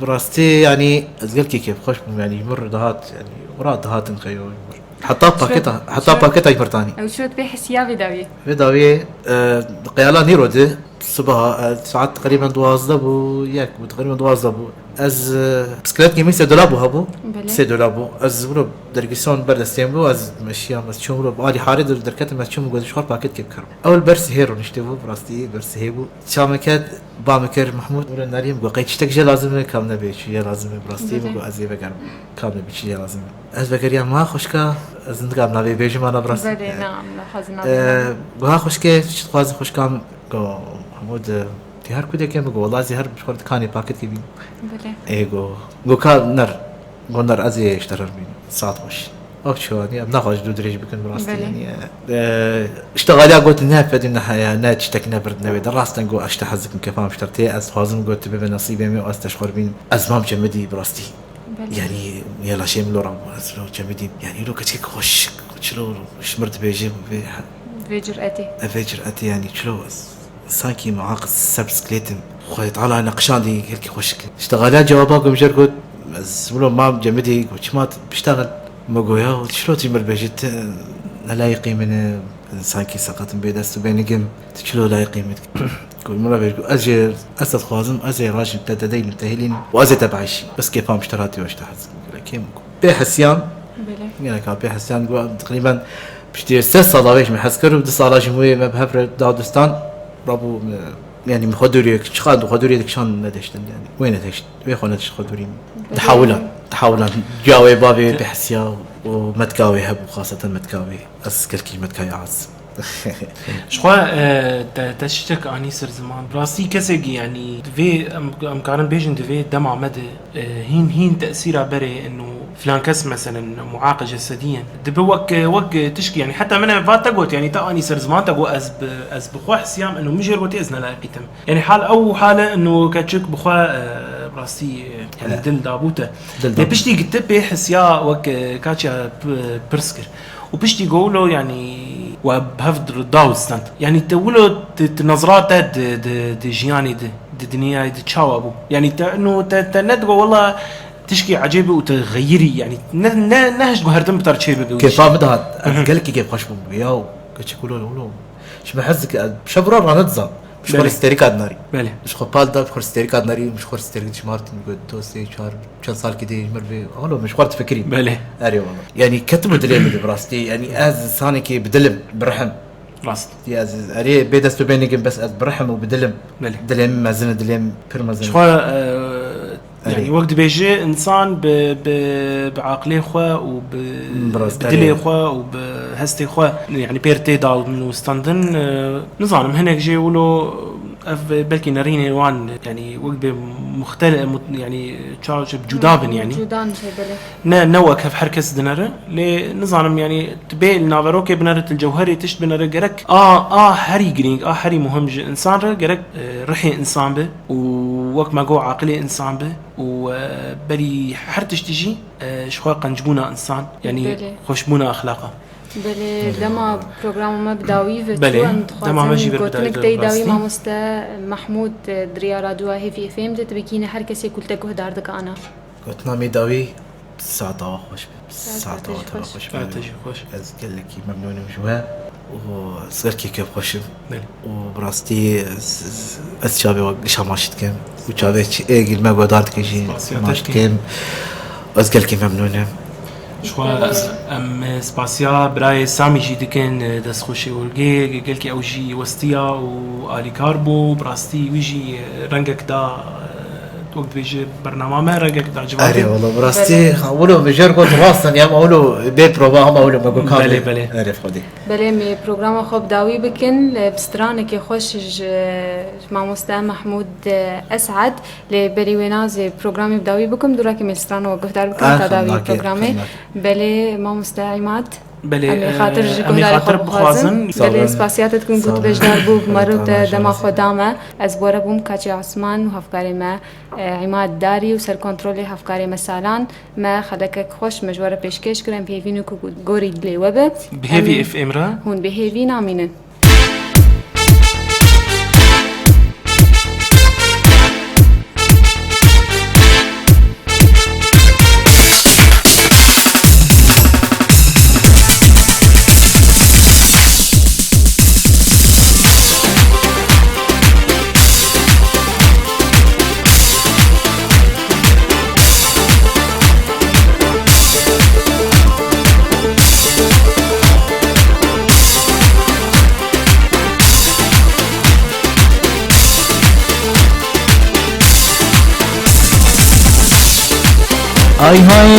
bi rastî, yanî, ez gelkî kêfxweş bûm, yanî, ji mir dihat, yanî, wira dihatin xeyo ji mir. Heta Şirot, paketa, heta şirot, paketa ji mir tanî. Ew şirot pê hisiya vê dawiyê. Vê dawiyê, e, di qeyala nîro de, sibaha, e, saet teqrîben duwazdeh bû, yek bû, teqrîben duwazdeh bû. Ez, e, bisikletkê min sê dola bû hebû. Belê. Sê dola bû. Ez wilo dergîson ber destê min bû, ez meşiyam, ez çûm wilo bi alî harê de derketim, ez çûm got ji xwe paketkê bikarim. Ew li ber sihê rûniştê bû, bi rastî ber sihê bû. Çav min ket, ba min kir, Mehmûd, wilo nerîm, got, qey tiştek jê lazim e, kam nebe, çi jê lazim e, bi rastî min Belê. Got, ez ê vegerim, kam nebe, çi jê lazim e. Ez vegeriyam, ha xwişka, ez nidikarm navê bêjim, ana bi rastî. Belê, na, em xwazin Ee, navê. Got, ha xwişkê, çi dixwazî xwişkam, got, Mehmûd, e, tê her kudekê min, got, wela ez ê her bi xwe dikanê paketkê bînim. Belê. Ê, got, got, ka ner, got, ner, ez ê ji te re bînim, saet xweş. Ev çi wanî, em naxwazin dû dirêj bikin, bi rastî, Belê. Yanî, e, e, îşte xaliya got, ne fedî ne heya, ne tiştek ne bird ne wê de. Rasten got, ez ji te hez dikim, kefam ji te tê, ez dixwazim got, tu bibe nesîbê min û ez te ji xwe re bînim. Ez mam Cemidî, bi rastî. Belê. Yanî, niye laşê min lo rabû, ez lo Cemidî. Yanî, lo keçikek xweşik, çilo ji mir dibêje, vê, Vê curetê. Vê curetê, yanî, çilo ez. Sankî min aqil ser bisikletim. Xwedê Teala neqişandî gelkî xweşik. Îşte xaliya cewaba ku min jê re got, ez wilo mam Cemidî, got, çima tu biştexil? Min got, ya, tu çilo tu ji mir bêjî, tu nelayîqî min î, sankî seqet im, bê dest û bê nig im, tu çilo layîqî min dikî? Ku min re bêj ku ez jê, ez te dixwazim, ez ê rajim te, te deynim, te hêlînim û ez ê te bieyşînim. Bes kêfa min ji te re hatiye, ez ji te hez dikim. Gelek kêm ku pê hesiyan, Belê. Gelek a pê hesiyan ku teqrîben piştî sê sala wê ji min hez kir û du sala jî wê me bi hev re da distan. Rabû, e, yanî min xwe dûriyê, çiqas xwe dûriyê dikişand nedihiştin yanî. Wê nedihişt, wê xwe nedihişt xwe dûrî min. Belê. Dihewilan, dihewilan. Ciya wê bavê pê hesiya û metka wê hebû, xaseten metka wê. Ez gelkî ji metkayê aciz im. Ji xwe, e, te, te tiştek anî ser ziman. Rastî kesekî, yanî, divê em, em karin bêjin, divê dema me de, e, hîn, hîn tesîra berê ino filan kes, meselen, muaqa cesedî ye. Dibe wek, wek tişkî, yanî, heta min va te got, yanî, te anî ser ziman, te got, ez bi, ez bi xwe hesiyam ino min jê re gotî ez nelayiqî te me. Yanî, hal ew hal e ino keçik bi xwe, e, rastî, e, yanî, Evet. Dil dabû te. Dil Lê dabû. Piştî gitti pê hesiya wek, e, kaçya p-, pirs kir. Û piştî got wilo, yanî, we bi hev dir-, da û stand. Yanî, te wilo, te, te nazra te di, di, di jiyanê de, di dinyayê de çawa bû? Yanî, te, ino, te, te nedigo, wela, tişkî ecêb û te xeyirî, yanî, ne, ne, ne hişt guhertin bi te re çê bibe û Kêfa min dihat. Ez Hı hı. Gelekî kêfxweş bûm. Ya, keçik wilo, wilo. Ji min hez dike, ez şev û roj ranedizan. Ji xwe Belê. Stêrika dinarî. Belê. Ji xwe pal da, ji xwe stêrika dinarî, ji xwe stêrik dijimartin, got, dostê, çar, çend salkî dê ji mir bê, oğlum, ji xwe difikirî. Belê. Erê wala. Yanî ketibû dilê min de bi rastî. Yanî ez insanekî bi dil im, bi rih im. Rast. Ya ez, erê bê dest û bê nik im, bes ez bi rih im û bi dil im. Belê. Dilê min mezin e, dilê min pir mezin e. Ji xwe, e, Erê. Yanî wek dibêje, insan bi, bi, bi aqilê xwe û bi, Bi rast, bi dilê erê. Xwe û bi hestê xwe, yanî pêr tê dawîstandin, e, nizanim, hinek jê wilo ev belkî nerînê wan, yanî wek dibê muxtel-, mut-, yanî çawa çi cuda bin, yanî. Cuda in jê, belê. Ne, ne wek hev her kes dinere, lê nizanim, yanî tu bê li naverokê binere, tu li cewherê tişt binere, gerek a, a herî girîng, a herî muhim ji insan re gerek, e, rihê insan be û wek me got aqilê insan be û, e, berî her tiştî jî, e, ji xwe qencbûna insan, yanî Belê. Xweşbûna exlaqa. Belê, dema programa me bi dawî ve Belê, çû, em dema me jî dixwazin vir bi dawî gotinik ve tey dawî rastî. Mamoste Mehmûd, e, di riya radyoya Hêvî F M de dibikîne her kesê ku li te guhdar dike ana. Gotina me dawî saeta we xweş be. Saeta Saeta we te jî teva xweş. Xweş be. Saeta jî xweş. Ez gelekî memnûn im ji we û ez gelekî kêfxweş im. Belê. Û bi rastî ez, ez çavê we gişa maşî dikim û çavê çi êgil me guhdar dike jî Spasiya maşî te dikim. Ez gelekî memnûn im. Ji xwe em spasiya birayê Samî jî dikin, destxweşê Olgê, gelkî ew jî westiya û alîkar bû. Bi rastî wî jî rengek da, wek dibêje bernama me rengek da civakê. Erê, wala, bi rastî, Belê. Ha, wilo, min jê re got rast in, em wilo bê prova, hema wilo me got kamê. Belê, belê. Erê, Xwedê. Belê, em ê programa xwe bi dawî bikin, bi stranekê xweş ji mamoste Mehmûd Esad. Lê berî wê nazê programê bi dawî bikim, dûrakê me strana we guhdar bikim, Ah, ta dawî xemnakê, programê. Xemnakê. Belê, mamoste Îmad. Belê, Em ê xatir ji em ê guhdarê xatir xwe bixwazin. Bixwazin. Sağ Belê, olun. Spasiya te dikim ku Sağ tu olun. Beşdar bû bi me re û te Sağ olun. Dema xwe da me. Ez bi we re bûm, Kaçê Osman û hevkarê me, e, Îmad Darî û serkontrolê hevkarê me Salan. Me xelekek xweş me ji we re pêşkêş kir. Em bi hêvî ne ku gorî dilê we be. Bi hêvî Em F M re. Hûn bi hêvî namînin. Ay hay,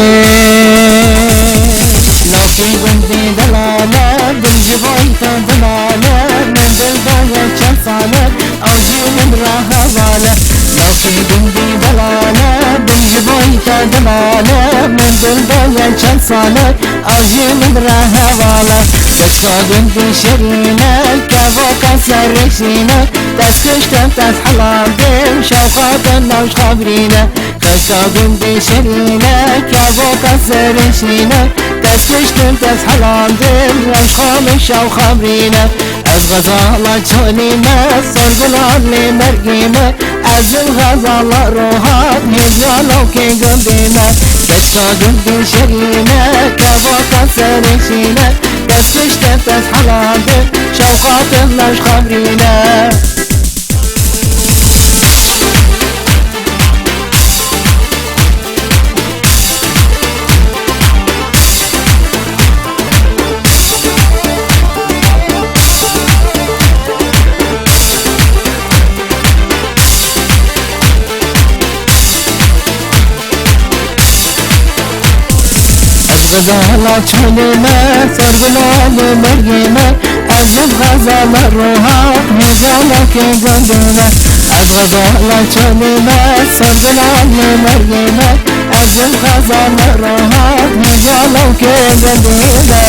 lafê gundê delale, dil ji boy te dilale, min dil daye çend sale, ew jî min re hevale. Lafê gundê delale, dil ji boy te dilale, min dil daye çend sale, ew jî min re hevale. Keska gundê şirîne, kevoka serê şîne, dest kuştim, dest helandim, şewqatin nav ji xwe birîne. Keska gundê şirîne, kevoka serê şîne, dest kuştim, dest helandim, reş xwe min şewqa birîne. Ez xezala çolî me, sorgulan lê mergî me, ez im xezala rohat, hêviya lawkê gundê me. Keska gundê şirîne, kevoka serê şîne, dest kuştim, dest helandim, şewqatin nav ji xwe birîne. Xezala çolê me, ser gulalê mergê me, ez ê xezala rohat, hêja lawkê gundê me. Ez xezala çolê me, ser gulalê mergê me, ez ê xezala rohat, hêja lawkê gundê me.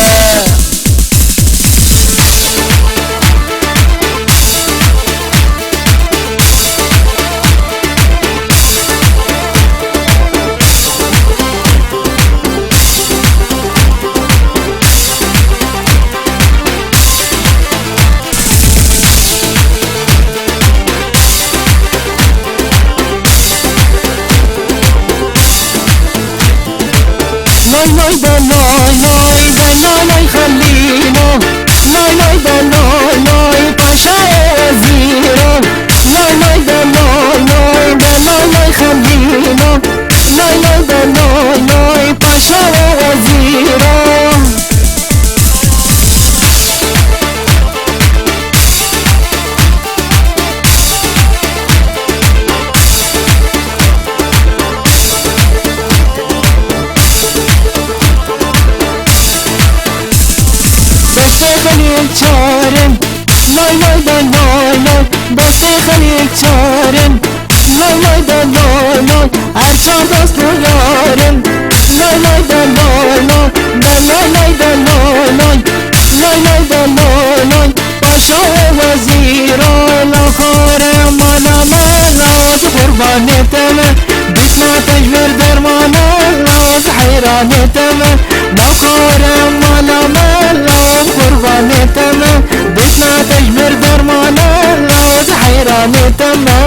Lay lay de lay lay de lay lay xelîlo. Lay lay de lay lay paşayê wezîro. Lay lay de lay lay de lay lay xelîlo. Lay lay de lay lay paşayê wezîro. Dostê Xelîl çar in, lay lay de lay lay. Dostê Xelîl çar in, lay lay de lay lay. Her çar dost û yar in, lay lay de lay lay. De lay lay de lay lay, lay lay de lay lay. Paşa û wezîro, lawkarê mala me, lawaz qurbanê te me. Dîtna te ji vir dermana, lawaz heyranê te me. Lawkarê mala me, lawaz qurbanê te me. Dîtna te ji vir dermana, lawaz heyranê te me.